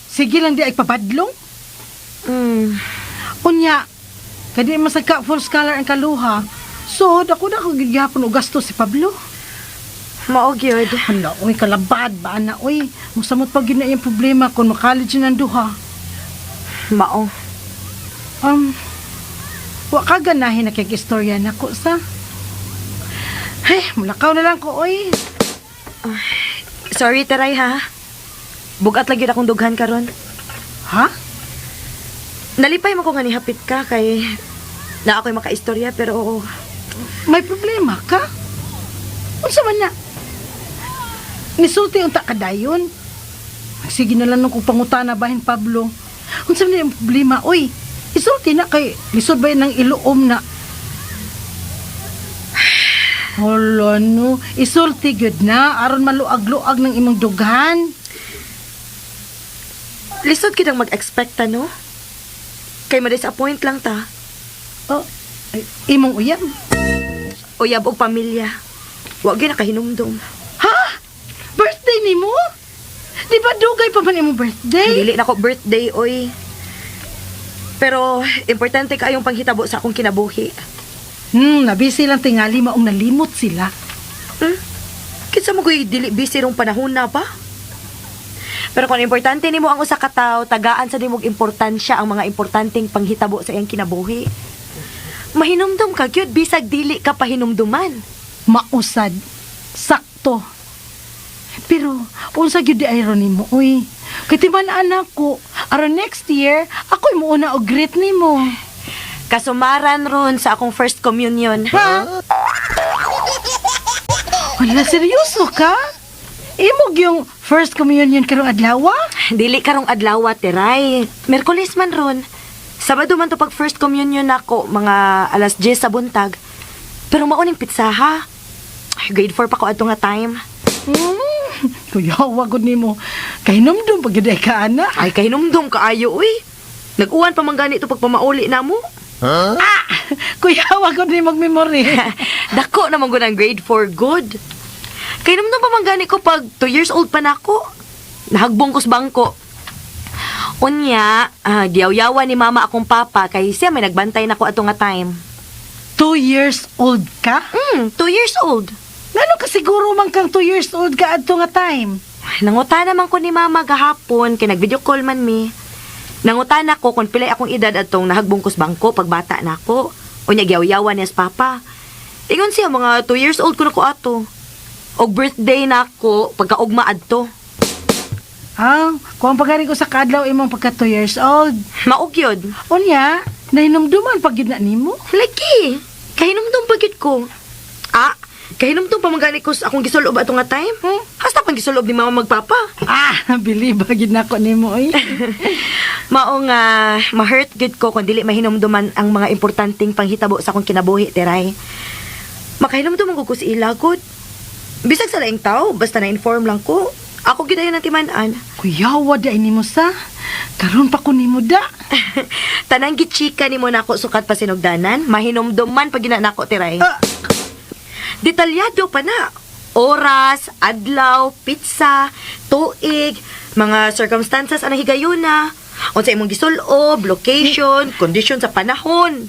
sige lang di ay pabadlong. Unya, kadi man sa ka full scholar ang kaluha. So, dako na ko gyud gihapon og gasto si Pablo. Mao gyud. Hala, uy, kalabad ba na, uy. Musamot pa gyud na iyang problema kung makalege ng duha. Mao. Wa ka ganahin na kay istorya nako sa. Hey, mulakaw na lang ko, oy. Sorry taray ha. Bugat lagi akong dughan karon. Ha? Nalipay mo ko nga nihapit ka kay na ako'y makaistorya pero May problema ka? Unsa man na? Nisulti unta ka dayon. Sige na lang nung kung pangutana bahin Pablo. Unsa man yung problema, oy? Isulti na kay lisod ba yun ng iluom na. Hala no, isulti gyud na aron maluag-luag ng imong dughan. lisod kitang mag-expect ano? Kay ma-disappoint lang ta. Oh, ay, imong uyab. Uyab og pamilya. Wa gyud nakahinumdum. Ha? Birthday nimo? Di ba dugay pa man imong birthday? Dili na ko birthday, oy. Pero importante kayong panghitabo sa akong kinabuhi. Nabisi lang tingali maong nalimot sila. Kinsa mo ko'y dili busy rong panahon na pa? Pero kung importante nimo ang usa ka tawo, tagaan sa nimog importansya ang mga importanteng panghitabo sa iyang kinabuhi. Mahinumdum ka gyud bisag dili ka pahinumduman. Mausad. Sakto. Pero unsa gyud di ay nimo oy. Kay timan anak ko, aron next year ako'y muuna og greet nimo. Kasumaran ron sa akong first communion. Ha? Wala, seryoso ka? Imog yung first communion karong adlaw? Dili karong adlaw, Teray. Merkulis man ron. Sabado man to pag first communion nako, mga alas 10 sa buntag. Pero mauning pizza ha. Ay, grade 4 pa ko adto nga time. Kuya, wagod nimo. Kahinumdum pag gyud ay ka ana. Ay, kahinumdum kaayo, uy. Nag-uwan pa man gani to pagpamauli na mo. Ah! Kuya, wagod nimo memory. Dako naman ko ng grade 4 good. Kahinumdum pa man gani ko pag 2 years old pa nako. Nahagbong ko sa bangko. Unya, giyawyawan ni mama akong papa kay siya may nagbantay nako ato nga time. 2 years old ka? 2 years old. Ngano ka siguro man kang 2 years old ka adto nga time? Nangutana man ko ni mama gahapon kay nag-video call man mi. Nangutana ko kung pilay akong edad atong nahagbong ko sa bangko pagbata nako. Unya giyawyawan niya sa papa. Ingon siya mga 2 years old ko na ko ato. Og birthday nako pagkaugma adto. Ah, kung pagari ko sa kaadlaw imong pagka 2 years old. Maog yun. Unya, nahinumduman pag gyud na nimo. Lagi. Kahinumdum pa gyud ko. Ah, kahinumdum pa man gani ko sa akong gisulob ato nga time. Hasta pang gisulob ni mama magpapa. Ah, believe gyud nako nimo oy. Mao nga ma-hurt gyud ko kung dili mahinumduman ang mga importanteng panghitabo sa akong kinabuhi, Teray. Makahinumduman ko sa ila gud. Bisag sa laing tao, basta na-inform lang ko. Ako gyud ayon ang timan-an. Kuyawa di ay nimo sa. Karon pa ko nimo da. Tanang gichika nimo nako sukat pa sinugdanan, mahinumduman pag gina nako, Teray. Ah. Detalyado pa na. Oras, adlaw, pizza, tuig, mga circumstances anang higayuna. Unsa imong gisulob, location, condition sa panahon.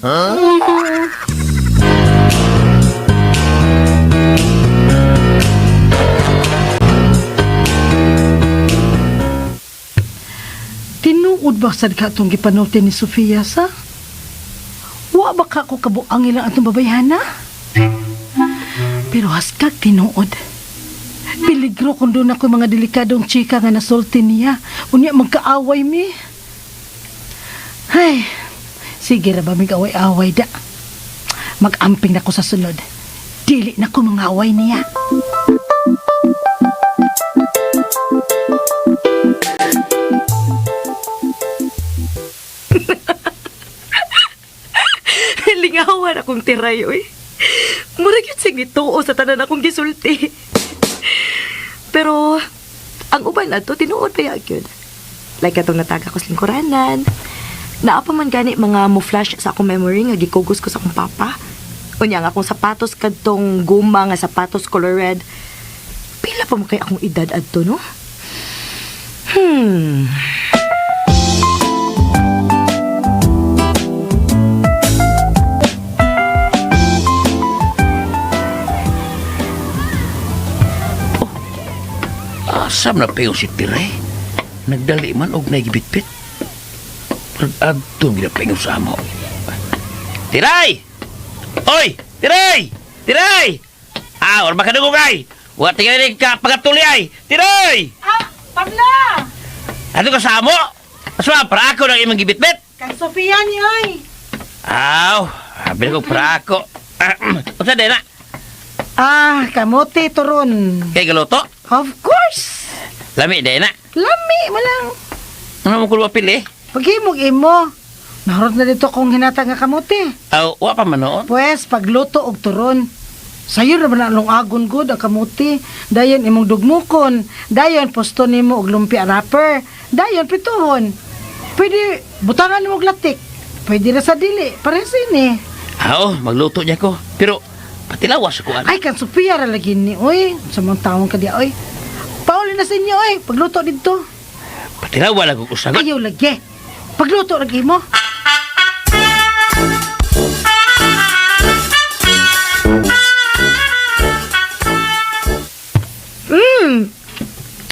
Tinuod ba sad ka atong gipanulti ni Sofia sa? Wa ba ka ko kabuang ilang atong babayhana? Pero haskag tinuod. Peligro kung doon ako mga delikadong chika nga nasulti niya. Unya magkaaway mi. Ay, sige ra ba mig away-away da. Mag-amping na ko sa sunod. Dili na ko mangaway niya. Lingawan akong tiray, oy. Murag yun siyang nituo sa tanan akong gisulti. Pero, ang uban ato, tinuod pa yun. Like atong nataga ko sa lingkuranan. Naa pa man gani mga mo-flash sa akong memory nga gikugos ko sa akong papa. Unya nga akong sapatos kadtong guma nga sapatos color red. Pila pa mo kay akong edad adto, no? Asam na payo si Tiray. Nagdali man og naigibitbit. Pag-adto ginapayo sa amo. Tiray! Oy! Tiray! Tiray! Ah, or makadungog ay! Wa tingali ka pagatuli ay! Tiray! Ah, Pabla! Ano ka sa amo? Aswa, para ako ng imong gibitbit. Kang Sofia ni oy. Aw, sabi ko para ako. Ah, unsa din na? Ah, kamote turon. Kay galuto? Of course. Lami din na. Lami mo lang. Ano mo kulwa pili? Paghimog imo. Naharot na dito kong hinata nga kamote. Aw, wa pa man noon. Pues, pagluto og turon. Sayo ra ba na lungagon gud ang kamote. Dayon imong dugmukon. Dayon posto nimo og lumpia wrapper. Dayon pituhon. Pwede butangan nimo og latik. Pwede ra sa dili. Parehas ini. Ah, oh, magluto niya ko. Pero patilawas ako ana. Ay, kan Sofia ra lagi ni, oy. Sa mga taong ka di, oy. Pauli na sa inyo, oy. Pagluto dito. Patilawa lang ko usagot. Ayaw lagi. Pagluto lagi mo.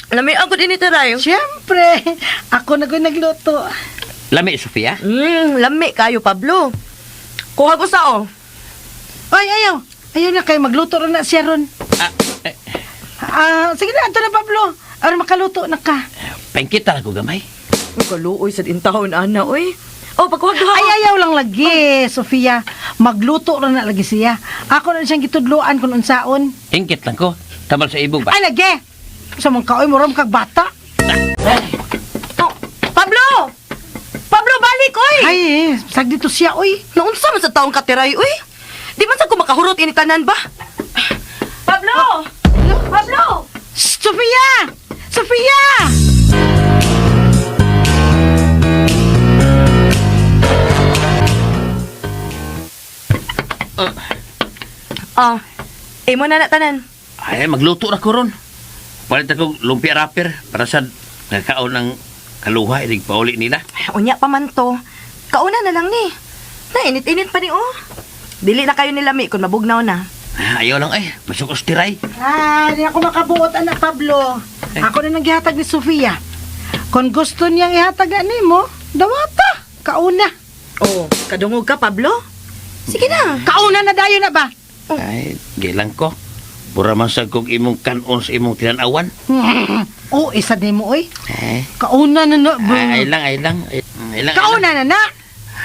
Lami ako din ito, Ray. Siyempre, ako na ko'y nagluto. Lami, Sofia. Lami kayo, Pablo. Kuha ko sa oh. Oy, ayaw. Ayaw na kayo, magluto rin na siya ron. Ah, eh, Ah, sige na, ato na, Pablo. Aron makaluto na ka. pengkita lang ko gamay. Uy, kaluoy sa intahon, ana, oy. Oh, pagkuha duha. Ay, ayaw lang lagi, Sofia. Magluto rin na lagi siya. Ako na siyang gitudloan kung unsaon. Ingkit lang ko. Tamal sa ibog ba? Ay, lagi. Sa mong kaoy, muram kag bata. Oh, Pablo! Pablo, balik, oy! Ay, eh, sag dito siya, oy. Naunsa man sa taong katiray, uy? Di man sa ko makahurot ini tanan ba? Pablo! Pablo! Sofia! Sofia! Ah, imo na na tanan. Ay, magluto na ko ron. Palit ako lumpia wrapper para sa nagkaon ng kaluha, inig pauli nila. Unya pa man to. Kauna na lang ni. Nainit-init pa ni oh. Dili na kayo nilami kung mabugnaw na. Ah, ayaw lang eh, masukos tiray. Ah, di ako makabuot, anak Pablo. Ako na nang gihatag ni Sofia. Kung gusto niyang ihatag na nimo, dawata. Kauna. Oh, kadungog ka, Pablo? Sige na. Kauna na dayon na ba? Ay, gilang ko. Pura man sa kong imong kanon sa imong tinanawan. Oh, isa nimo oy. Ay, Kauna na na. ba? ay, ay lang, ay lang. Ay, ay lang. ay Kauna lang. na na.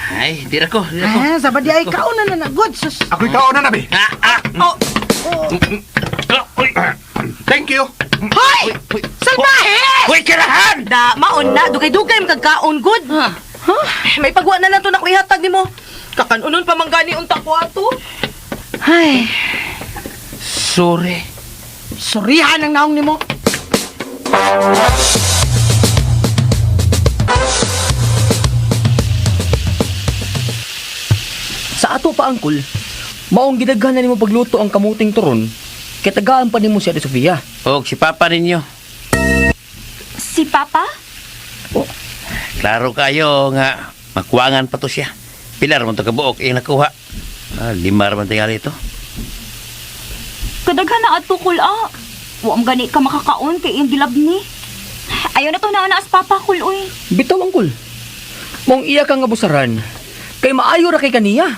Ay, di ra ko, di ra ko. Ah, sabadi ay kauna na na. Good sus. Ako'y kauna na, be. Ah, ah, Oh, Oh. ah, uy, Thank you. Hoy! uy. Salbahe! Uy, kirahan! da maon na dugay-dugay makagkaon good. Huh? May pagwa na lang to na ko ihatag nimo. Kakanunon pa man gani unta ko ato. Ay, Sorry. surihan ang naong nimo. Sa ato pa, angkol, maong gidaghan na nimo pagluto ang kamuting turon, kay tagaan pa nimo si Ate Sofia. Og si Papa ninyo. Si Papa? Klaro kayo nga makuwangan pa to siya. Pila ra man to kabuok iyang nakuha. Ah, lima ra man tingali ito. Kadaghan na adto kul ah. Wa man gani ka makakaon kay iyang gilabni. Ayaw na to na as Papa kul uy. Bitaw, angkol. Maong iya ka nga busaran, kay maayo ra kay kaniya.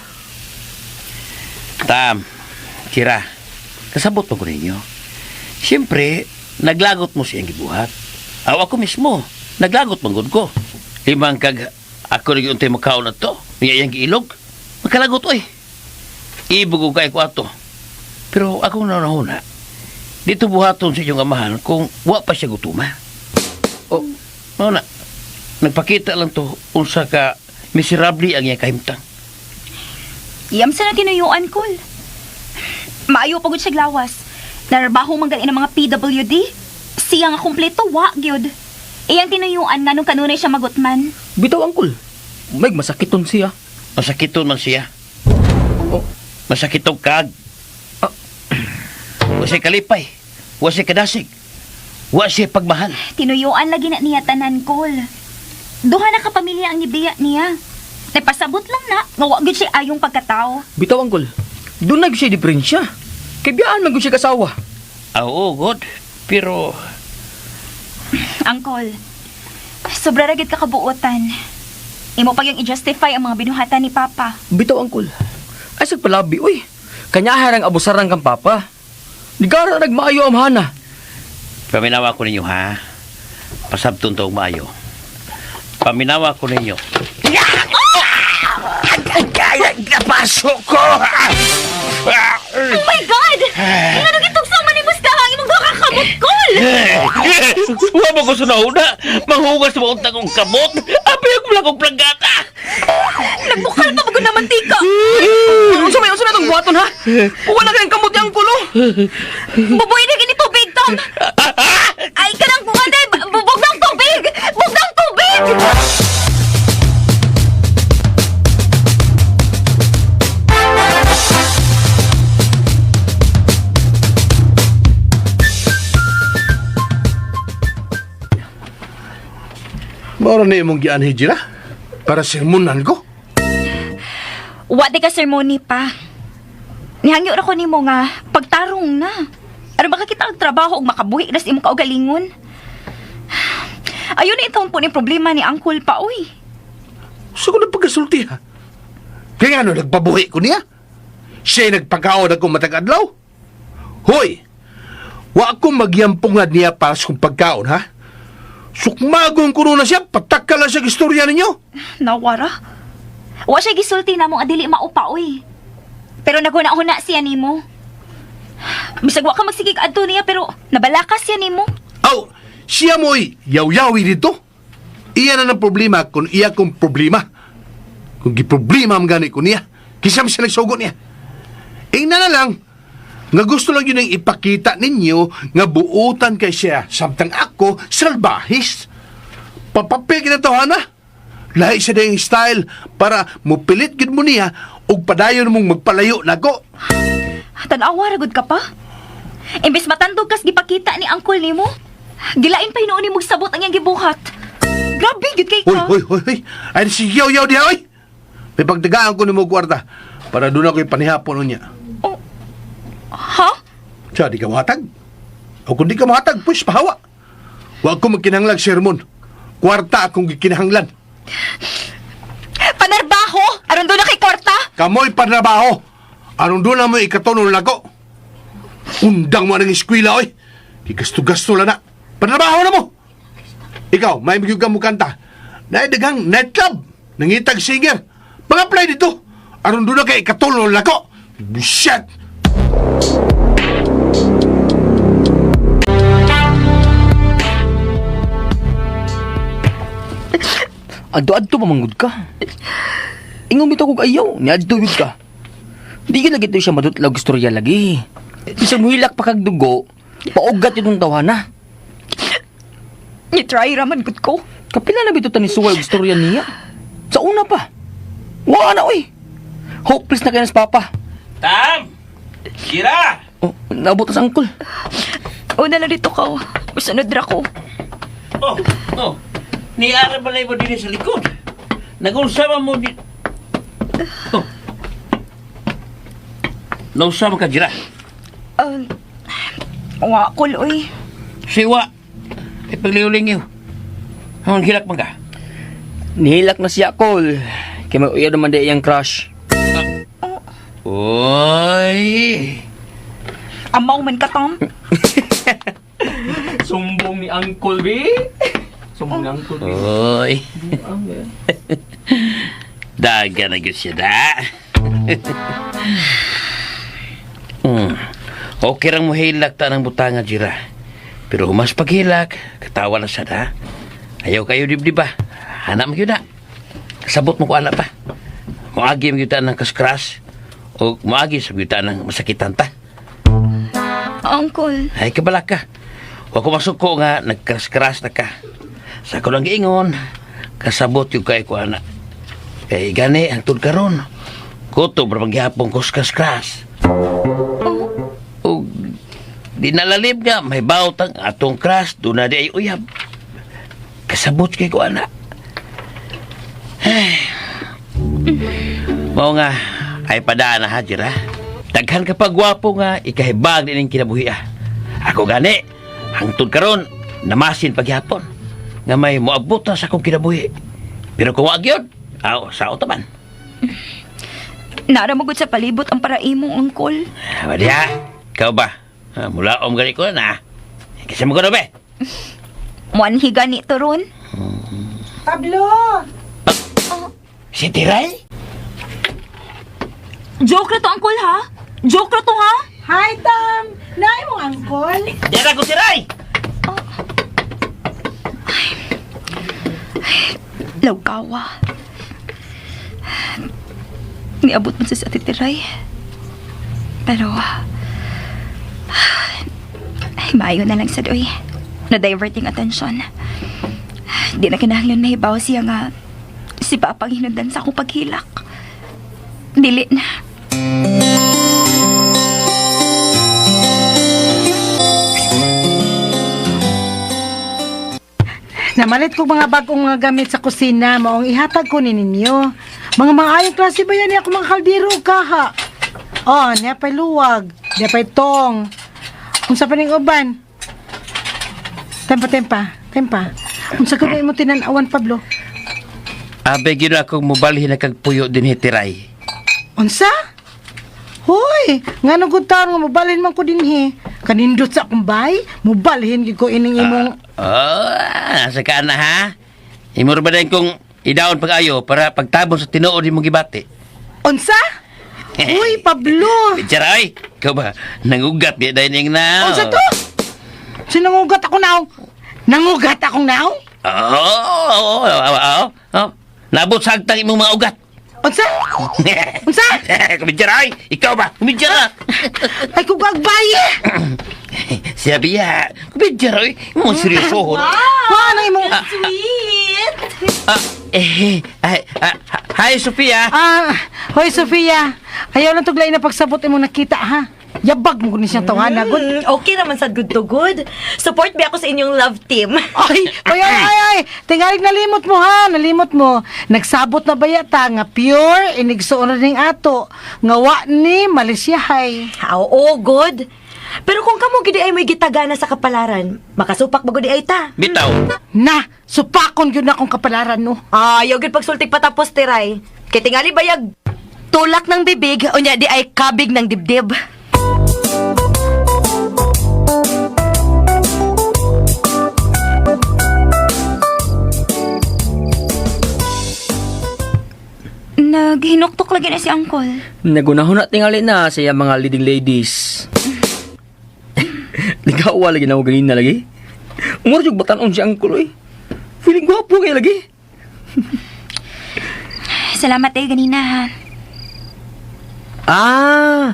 Tam, Kira, kasabot mo ko ninyo. Siyempre, naglagot mo siyang gibuhat. Aw ako mismo, naglagot man gud ko. Limang kag ako rin untay makaon na to. Niya iyang giilog. Makalagot oy. Ibog ko kay ko ato. Pero ako na nahuna. Dito buhaton sa inyong amahan kung wa pa siya gutuma. Oh, Mao na, nagpakita lang to unsa ka miserable ang iyang kahimtang. Iyam sa na tinuyuan kul. Maayo pagod siya glawas. Narbaho man gani ng mga PWD. Siya nga kumpleto wa gyud. Iyang tinuyuan nga nung kanunay siya magutman. bitaw, angkol. May masakiton siya. Masakiton man siya. Oh. Masakitong kag. Ah. Wa siya kalipay. Wa siya kadasig. Wa siya pagmahal. Tinuyuan lagi na niya tanan kol. Duha na ka pamilya ang gibiya niya. Nagpasabot lang na nga wa gyud siya ayong pagkatao. Bitaw, angkol. Doon na gyud siya diferensya. Kay biyaan man gyud siya kasawa. Ah, oo, God. Pero, Angkol, sobra ra gyud ka kabuotan. Imo pa yung i-justify ang mga binuhatan ni Papa. Bitaw, angkol. Ay, sa palabi, uy. Kanyaharang abusaran kang papa. Ligara nagmaayo amhana. paminawa ko ninyo, ha? Pasabton to og maayo. Paminawa ko ninyo. Ay, napasok ko! Oh my God! Nga nung itong sama ni Mustahang imong duha ka kamot kol! Wa mo ko sa nauna. Manghugas mo untang kong kamot. Abi ako lang kong planggata. Nagbukal pa bago naman tika. Unsa may itong buhaton, ha? Wala kayong kamot ni angkol, oh. Bubuy na gini tubig, Tom! Ay, kanang buwan bubog ng tubig! Bug ng tubig! Moro na imong gianhi, Jira? Para sermonan ko? Wa di ka sermoni pa. Nihangyo ra ko nimo nga pagtarong na. Aron makakita og trabaho ug makabuhi ra sa imong kaugalingon. Ayun na itong po ni problema ni Uncle pa, uy. Gusto ko na pagkasulti, ha? Kaya ano, nagpabuhi ko niya? Siya'y nagpagkaon ako matag adlaw. Hoy! Wa ako magyampungad niya para sa kong pagkaon, ha? Sukmagon ko na siya, patakal na siya istorya ninyo. Nawara. Wa siya gisulti na mo adili maupa, uy. Pero naguna-huna siya nimo. Bisag wa ka magsigig adto niya pero nabalakas siya nimo. Aw, siya mo'y yaw-yawi dito. Iya na ng problema kung iya kong problema. Kung giproblema ang gani ko niya, kisa man siya nagsugo niya. Ingna na lang, nga gusto lang yun ang ipakita ninyo nga buutan kay siya samtang ako salbahis. Papapil kita to, hana. Lahi siya na yung style para mupilit gid mo niya ug padayon mong magpalayo nako. Tan-awa ra gud ka pa. Imbes matandog kas gipakita ni Uncle nimo. Gilain pa hinuon nimo sabot ang iyang gibuhat. Grabe gyud kay Hoy, ka. hoy, hoy, hoy. Ay, si yaw yaw diha, oy. May pagdagaan ko ni mo kwarta para doon ako'y panihapon niya. Oh. Ha? Siya, di ka mahatag. O kung di ka mahatag, pues, pahawa. Huwag ko magkinahanglag sermon. Kwarta akong gikinahanglan. Panarbaho! Aron doon na kay kwarta? Kamoy panrabaho. Anong doon na mo ikatunol nako? Undang mo ang eskwela, oy. Gigasto-gasto lang na. Panrabaho na mo. Ikaw, may magyug ka mo kanta. Naidaghang nightclub. Nangitag singer. Mga-apply dito. Aron doon na kay ikatulol nako. Shit! Adto-adto pamanggod ka. Ingon bitaw kog ayaw, niadto gyud ka. Di gyud lagi to siya madutlag istorya lagi. Bisag muhilak pa kag dugo, paugat itong tawhana. Ni-try raman gud ko. Kapila na bitaw tani suway og istorya niya. Sa una pa. Wa na oy. Hopeless na kay nas papa. Tam! Jira! Oh, naabot na sa angkol. Una lang dito ka. oh. Musunod ra ko. Oh, oh. Niara ba mo din sa likod? Nag-usama mo di... Oh. Nausama ka, Jira. Wa kol oy. Siwa. Ay, pagliuling iyo. Ang hilak man ka. Nihilak na siya kol. Kay may uya naman di iyang crush. Oy. Amaw man ka Tom. Sumbong ni Uncle B. Sumbong ni Uncle B. Oy. Daga na gyud siya da. Okay rang muhilak ta ng butanga jira. Pero humas paghilak, katawa na siya da. Ayaw kayo dibdiba. Hanap mo gyud na. Kasabot mo ko ana pa. Moagi mo gyud ta ng kaskras o moagi sa gyud ta ng masakitan ta. Uncle. Ay, kabala ka. Huwag ko masuko nga, nagkras-kras na ka. Sa ko lang giingon, kasabot yung kay ko, anak. Kay gani, ang tud karon. Kutob ra maghihapon ko kras-kras. O, di nalalim nga, may bawt ang atong kras, doon na di ay uyab. Kasabot kay ko, anak. Ay. Mao nga, ay padaan na ha, Jira. Daghan ka pa gwapo nga, ikahibag din ang kinabuhi ah. Ako gani, hangtod karon, namasin paghapon. Nga may moabot na sa akong kinabuhi. Pero kung wag yun, aw, sao taman. Nara mo gud sa palibot ang paraimong uncle. Madiha, ikaw ba? Ah, mula om gani ko na. Kasi mo ko na ba? Muanhi gani to ron. Pablo! Si Tiray? Joke ra to uncle ha. Joke ra to ha. Hi, Tom! Naay mong angkol? Diyan ako, Tiray! Lawgawa. Niabot man siya sa Ate Tiray. Pero, ay, maayo na lang sa doy. Na-divert yung atensyon. Di na kinahanglan mahibaw siya nga si Papa ang hinundan sa akong paghilak. Dili na. Namalit ko mga bagong mga gamit sa kusina, maong ihatag ko ni ninyo. Mga maayong klase ba yan ako mga kaldero kaha. Oh, niya pa'y luwag, niya pa'y tong. Unsa pa ning uban? Tempa, tempa, tempa. Unsa ko na imo tinan-awan, Pablo? Abe gyud akong mobalhin na kag puyo din hitiray. Unsa? Hoy, ngano gud taon nga mobalhin man ko dinhi. Kanindot sa akong bay, mobalhin gyud ko ining imong Oh, sa ka na ha? Imo ra ba din kung idaon pag-ayo para pagtabon sa tinuod imong gibati? Unsa? Uy, Pablo. Bichara ay, ikaw ba nangugat di dahil na. Unsa to? Sinangugat ako naong. Nangugat akong naong? Oo, oo, oo, oo, oo. Nabot sa agtang imong mga ugat. Unsa? Unsa? Kumidyara ay, ikaw ba? Kumidyara. Ay kugagbay. Siya biya, kumidyara ay, imong seryoso. Wa nang imong Sweet! Ah, eh, ay, ah, hi Sophia. Ah, hoy Sofia. Ayaw lang tuglay na pagsabot imong nakita ha. Yabag mo ni siyang tawhana gud. Okay naman sa good to good. Support ba ako sa inyong love team? Ay, ay, ay, ay, ay. Tingalig nalimot mo ha, nalimot mo. Nagsabot na ba yata nga pure inigsuon na ning ato. Nga wa ni Malaysiahay. Ah, Oo, good. Pero kung kamo gidi ay may gitagana sa kapalaran, makasupak ba gudi ay ta? Bitaw. Na, supakon gyud na akong kapalaran no. Ayaw gid pagsultik patapos tiray. Kay tingali bayag tulak ng bibig unya di ay kabig ng dibdib. Naghinuktok lagi na si Uncle. Nagunahon na tingali na sa iyang mga leading ladies. Ligawa lagi na ako ganina lagi. Umuro jud batanon si Uncle oy. Feeling gwapo kay lagi. Salamat eh ganina ha. Ah,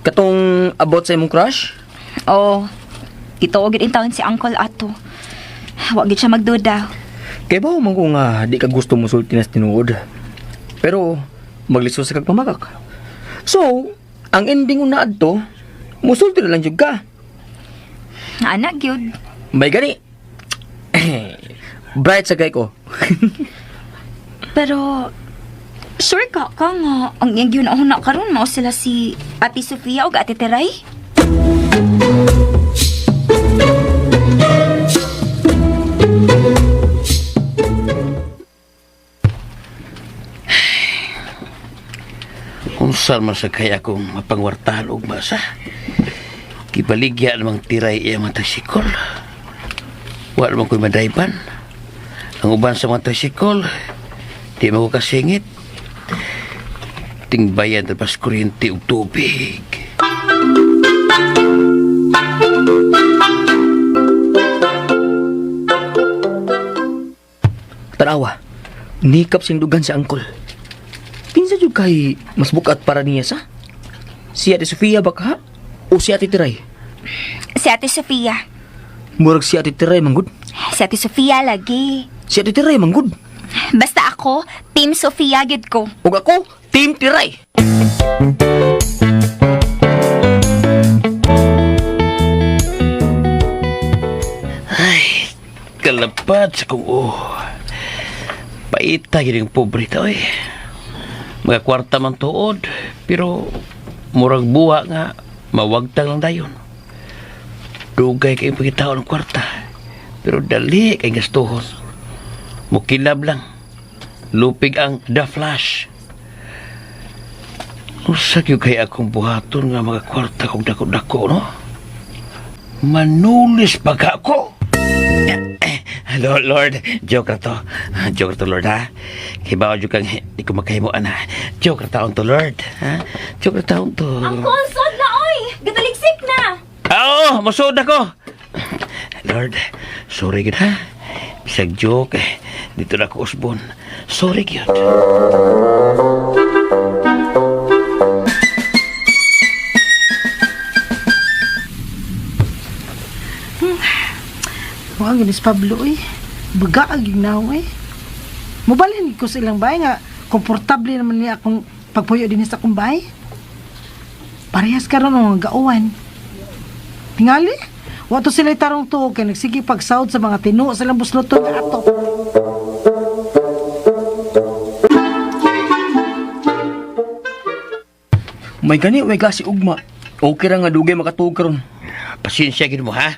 katong about sa imong crush? Oo. Ito og in taon si Uncle ato. Wa gid siya magduda. Kay ba man ko nga di ka gusto mo sulti na sa tinuod. Pero maglisod sa kag pamakak. So, ang ending una adto, musulti na lang jud ka. Anak gyud. May gani. Bright sa kay ko. Pero sure ka ka nga ang iyang gyud na karon mao sila si Ate Sofia ug Ate Teray? Unsa man sa kaya akong mapangwartahan og masa. Gibaligya namang tiray iya mga trisikol. Wa naman ko'y madraiban. Ang uban sa mga trisikol, di man ko kasingit. Tingbayan tapos kuryente ug tubig. Tanawa, nikap sindugan si Uncle. Kinsa jud kay mas bukat para niya sa? Si Ate Sofia ba ka? O si Ate Tiray? Si Ate Sofia. Murag si Ate Tiray manggod. Si Ate Sofia lagi. Si Ate Tiray manggod. Basta ako, Team Sofia gyud ko. Ug ako, Team Tiray. Ay, kalapad sa kong oh. Paita gid ang pobre ta oy. Mga kwarta man tuod, pero murag buha nga mawagtang lang dayon. Dugay kay pagitaon ng kwarta, pero dali kay gastuhon. Mukilab lang. Lupig ang The Flash. Usa gyud kay akong buhaton nga mga kwarta kog dako-dako, no? Manulis pa ka ako. Lord, Lord, joke ra to. Joke ra to, Lord, ha? Kay bawo jud kang di ko makahimuan, ha? Joke ra taon to, Lord, ha? Joke ra taon to. Uncle, sod na oy! Gataligsik na! Ah, oo, masud ako. Lord, sorry gid ha. Bisag joke, eh, dito na ako usbon. Sorry gyud. Wa gyud ni si Pablo oy. Baga ang ginaw eh. Mobalhin ko sa ilang bahay nga komportable naman niya akong pagpuyo din sa akong bahay. Parehas karon ang mga gauwan. Tingali, Wa to sila tarong tuo kay nagsige pagsahod sa mga tinuo silang busloton nga atop. May gani, may klase ugma. Okay ra nga dugay makatuog karon. Pasensya gid mo ha.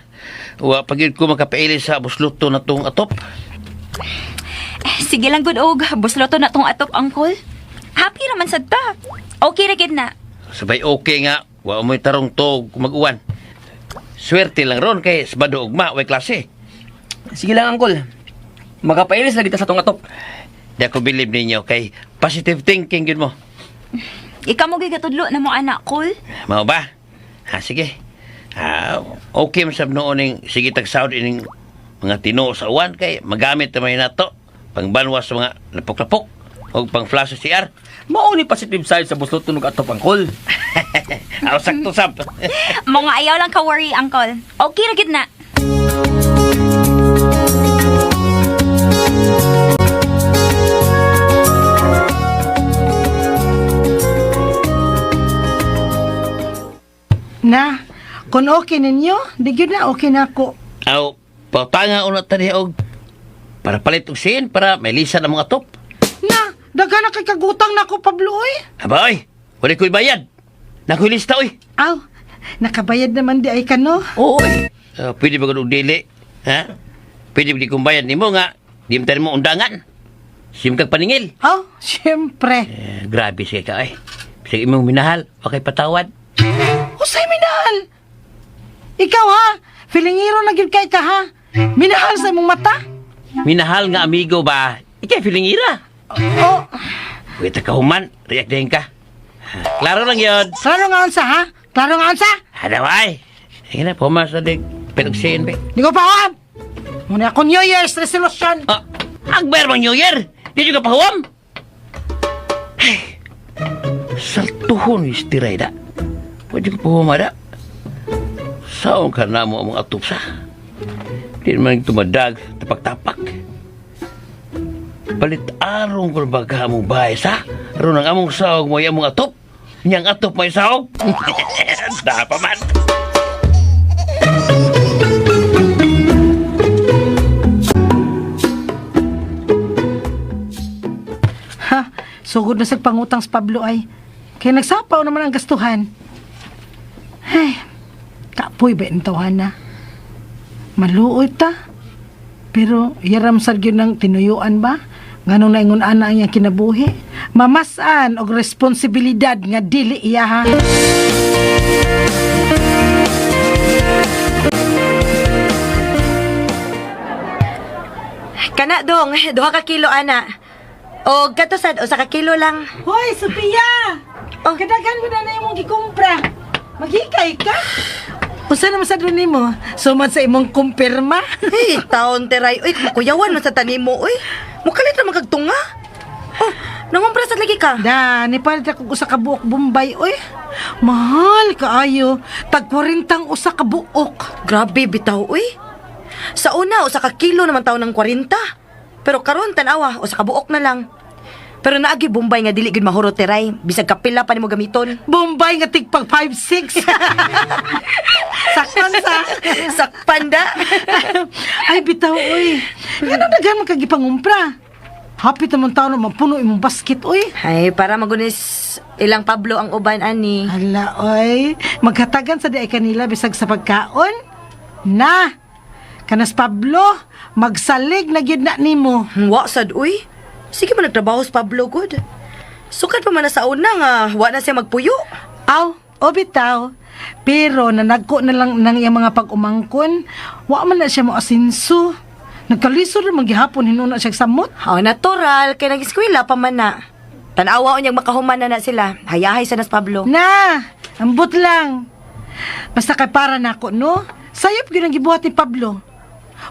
Wa pa gid ko makapaili sa busluto na tong atop. Eh, sige lang gud og busloto na tong atop, uncle. Happy raman sad ta. Okay ra gid na. Sabay okay nga, wa mo'y tarong tuog kung mag-uwan. Swerte lang ron kay Sabado ugma way klase. Sige lang, Uncle. Makapailis lagi ta sa tong atop. Di ako believe ninyo kay positive thinking gid mo. Ikaw mo gigatudlo na mo anak, kol. Mao ba? Ha, sige. Ah, okay man sab noon ning sige tag sahod ining mga tinuo sa uwan kay magamit na may nato pangbanwas sa mga lapok-lapok o pang flash sa CR. Mao ni positive side sa busloton og atop, Uncle. Aw sakto sab. Mga ayaw lang ka worry, uncle. Okay ra gid na. Na, kung okay ninyo, di gyud na okay na ako. Aw pautanga una ta diha og para palit og sin para may lisan ang mga top. Na, daghan na kay kagutang na ako Pablo oy. Aba oy, wala ko'y bayad. Nakoy lista oy. Aw, nakabayad naman di ay kano. Oo oy. Ah, pwede ba og dili? Ha? Pwede ba di kong bayad nimo nga di mo tayo mo undangan. Sim kag paningil. Aw, syempre. Eh, grabe siya ka ay. Bisag imong minahal, wa kay patawad. Usay minahal. Ikaw ha, filingiro na gyud kay ka ha. Minahal sa imong mata. Minahal nga amigo ba? Ikay feeling ira. Oh, Wait ka human, react din ka. Klaro lang yun. klaro nga unsa ha? Klaro nga unsa? Hadaway. Sige na, pumas na din. Pinagsiin ba? Di ko pa Muna ako New Year's resolution. Ah, agbayar bang New Year? Di juga pahuam. Ay, saltuhon istiray da. Pwede ko pahuam da. Saon ka na mo among atop sa? Di naman tumadag, tapak-tapak. Palit arong kung baga among bahay sa. Aron ang among sahog mo among atop. Niyang atop may sahog. Dapa man. Ha, sugod na sa pangutang sa Pablo ay. Kaya nagsapaw naman ang gastuhan. Ay, kapoy ba ang tawhan na? Maluoy ta. Pero yaram sad gyud ng tinuyuan ba? Nganong naingon ana ang iyang kinabuhi? Mamasan og responsibilidad nga dili iya ha. Kana dong, duha ka kilo ana. O kato sad usa ka kilo lang. Hoy, Sophia! Oh. Kadaghan mo na na imong gikumpra. Maghikay ka? Unsa naman sa nimo? Sumad sa imong kumpirma? Hey, taon teray. Uy, makuyawan man sa tanimo, uy. Mukalit ra man kag tunga. Oh, nangumpra sad lagi ka. Da, nipalit ako usa ka buok Bombay, oy. Mahal kaayo. Tag 40 usa ka buok. Grabe bitaw, uy. Sa una, usa ka kilo naman taon ng 40. Pero karon tan-awa, usa ka buok na lang. Pero naagi Bombay nga dili gid mahurot teray, bisag kapila pa nimo gamiton. Bombay nga tigpag 5-6. Sakpan sa. Sakpan da. Ay, bitaw, oy. Ngano daghan man kag gipangumpra? Hapit naman taon na mapuno imong basket, oy. Ay, para magunis ilang Pablo ang uban ani. Hala, oy. Maghatagan sa di ay kanila bisag sa pagkaon. Na, kanas Pablo, magsalig na gyud na nimo. Wa sad uy. Sige man nagtrabaho sa Pablo good. Sukad pa man na sa una nga wa na siya magpuyo. Aw, o bitaw. Pero nanagko na lang ng iyang mga pag-umangkon, wa man na siya mo asinso. Nagkalisod ra man gihapon hinuna siya samot. Oh, natural kay nag-eskwela pa man na. Tan-awa unyang makahuman na na sila. Hayahay sa nas Pablo. Na, ambot lang. Basta kay para nako no. Sayop gyud ang gibuhat ni Pablo.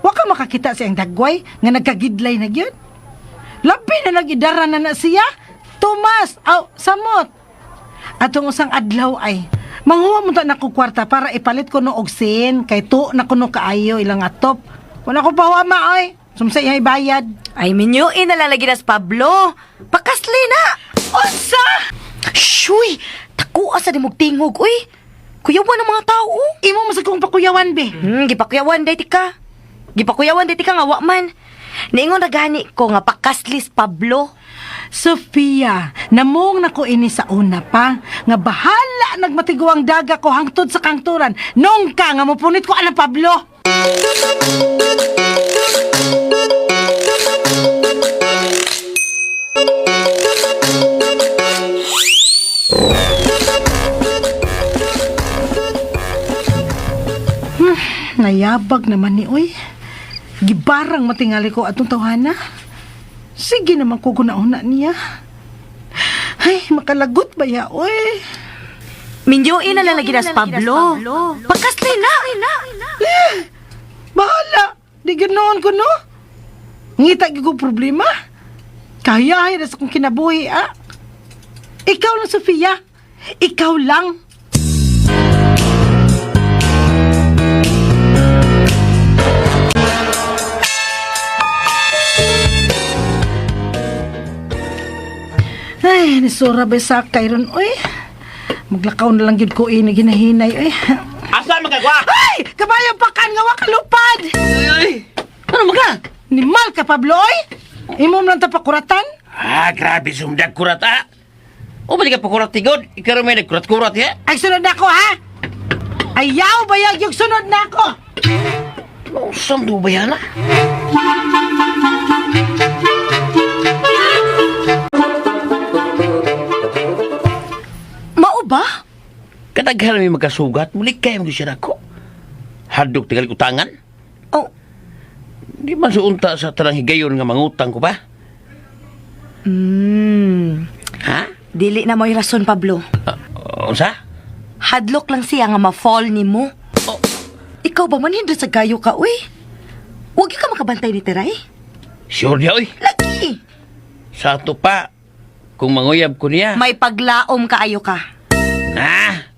Wa ka makakita sa iyang dagway nga nagkagidlay na gyud. Labi na nagidara na na siya. Tomas, aw, samot. Atong usang adlaw ay manguha mo ta na ko kwarta para ipalit ko no og sin kay tu na kuno kaayo ilang atop. Wala ko pahuwa ma oy. Sumsa iyang ibayad. Ay, minyuin na lang lagi nas Pablo. Pakasli na! Unsa? Shuy! Takuha sa dimog tingog, uy! Kuyawan ang mga tao. Imo man sa kong pakuyawan, be. Gipakuyawan day ka. Gipakuyawan day ka nga wa man. Niingon ra gani ko nga pakaslis Pablo. Sofia, namong nako ini sa una pa nga bahala nagmatigo ang daga ko hangtod sa kangturan. Nung ka nga mopunit ko alang Pablo. Nayabag naman ni oy. Gibarang matingali ko atong tawhana. Sige naman ko guna-una niya. Ay, makalagot ba ya, oy? Minyoin na lang lagi nas Pablo. Pakasli na. Eh, bahala. Di ganoon ko, no? Ngita gyud ko problema. Kaya ay sa kong kinabuhi, ah. Ikaw lang, Sofia. Ikaw lang. Ay, nisura ba sa kayron, oy? Maglakaw na lang gyud ko ini ginahinay, oy. Asa magagawa? Ay! Kabayo pakan nga wa kalupad! Ay! Ano maga? Nimal ka, Pablo, oy! Imo man lang ta pakuratan? Ah, grabe sumdag kurat ah. O ba di ka pakurat tigod? Ikaw rin may nagkurat-kurat ya? Ay, sunod na ako, ha? Ayaw, bayag yung sunod na ako! Usam do ba yan ah? Mao ba? Kadaghan may magkasugat, muli kayo mo siya ako. Hadok tingali utangan. Oh, Di man suunta sa tanang higayon nga mangutang ko ba? Ha? Dili na mo'y rason Pablo. Ah, unsa? Hadlok lang siya nga ma-fall nimo. Oh. Ikaw ba man hindi sa gayo ka, uy? Huwag ka makabantay ni Teray. Sure niya, oy. Lagi! Sa ato pa, kung manguyab ko niya. May paglaom kaayo ka. Ha?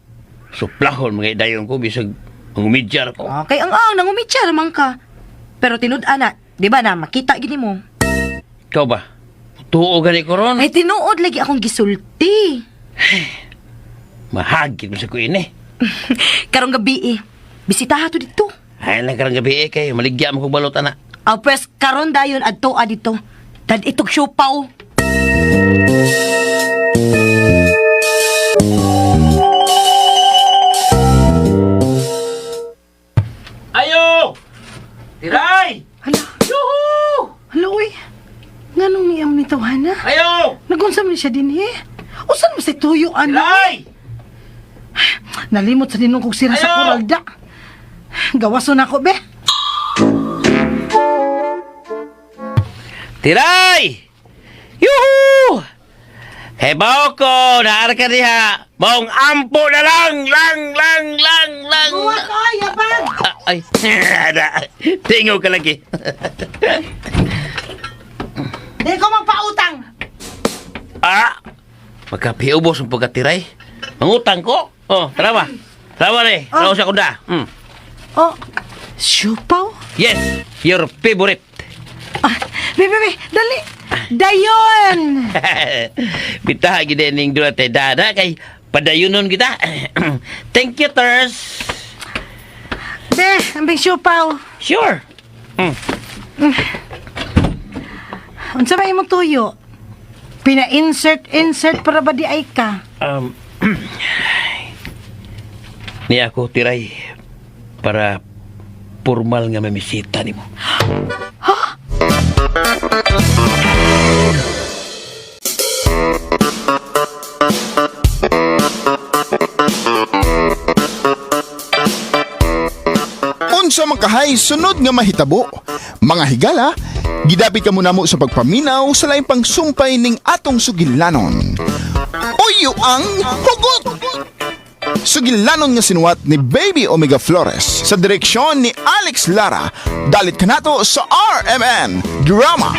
Suplahon mga idayon ko, bisag mangumidyar ko. Okay, ang ang nangumitsa naman ka. Pero tinud-an na, di ba na makita gini mo? Ikaw ba? Tuo gani ko ron? Ay tinuod lagi akong gisulti. Mahagit mo sa kuin eh. Karong gabi eh. Bisitaha to dito. Ay, lang karang gabi eh, kay maligya mo kong balot, ana. Aw pwes karon dayon adto a dito. Dad itog siopaw. Ayo! Tiray! Hala, Yuhu! hala, oy. Nganong niyam ni tawhana? Ayo! Nagunsa man siya din, eh? Usan mo sa tuyo, ano? Tiray! Nalimot sa dinong kong sira sa Ayaw! kuralda. Gawaso na ako, be. Tiray! Yuhu! Hebaw ko, naar ka diha. Maong ampo na lang, lang, lang, lang, lang. Buwa ko, yabag! Ah, ay, tingaw ka lagi. Di ko magpautang! Ah! Magkapiubos ang pagkatiray. Mangutang ko. Oh, tara ba? Tara ba ni? Tara sa kunda. Oh, siopaw? Yes, your favorite. Ah, be, be, be, dali! Dayon! Bitaha gid ning dula tay dada kay padayunon kita. Thank you, Ters. Be, ang big siopaw. Sure. Unsa may imong tuyo? Pina-insert, insert para ba di ay ka? Ni ako tiray para formal nga mamisita nimo. Unsa man kahay sunod nga mahitabo? Mga higala, gidapit ka muna mo sa pagpaminaw sa laing pangsumpay ning atong sugilanon. Uyo ang hugot! Sugilanon nga sinuwat ni Baby Omega Flores sa direksyon ni Alex Lara. Dalit kanato sa RMN Drama.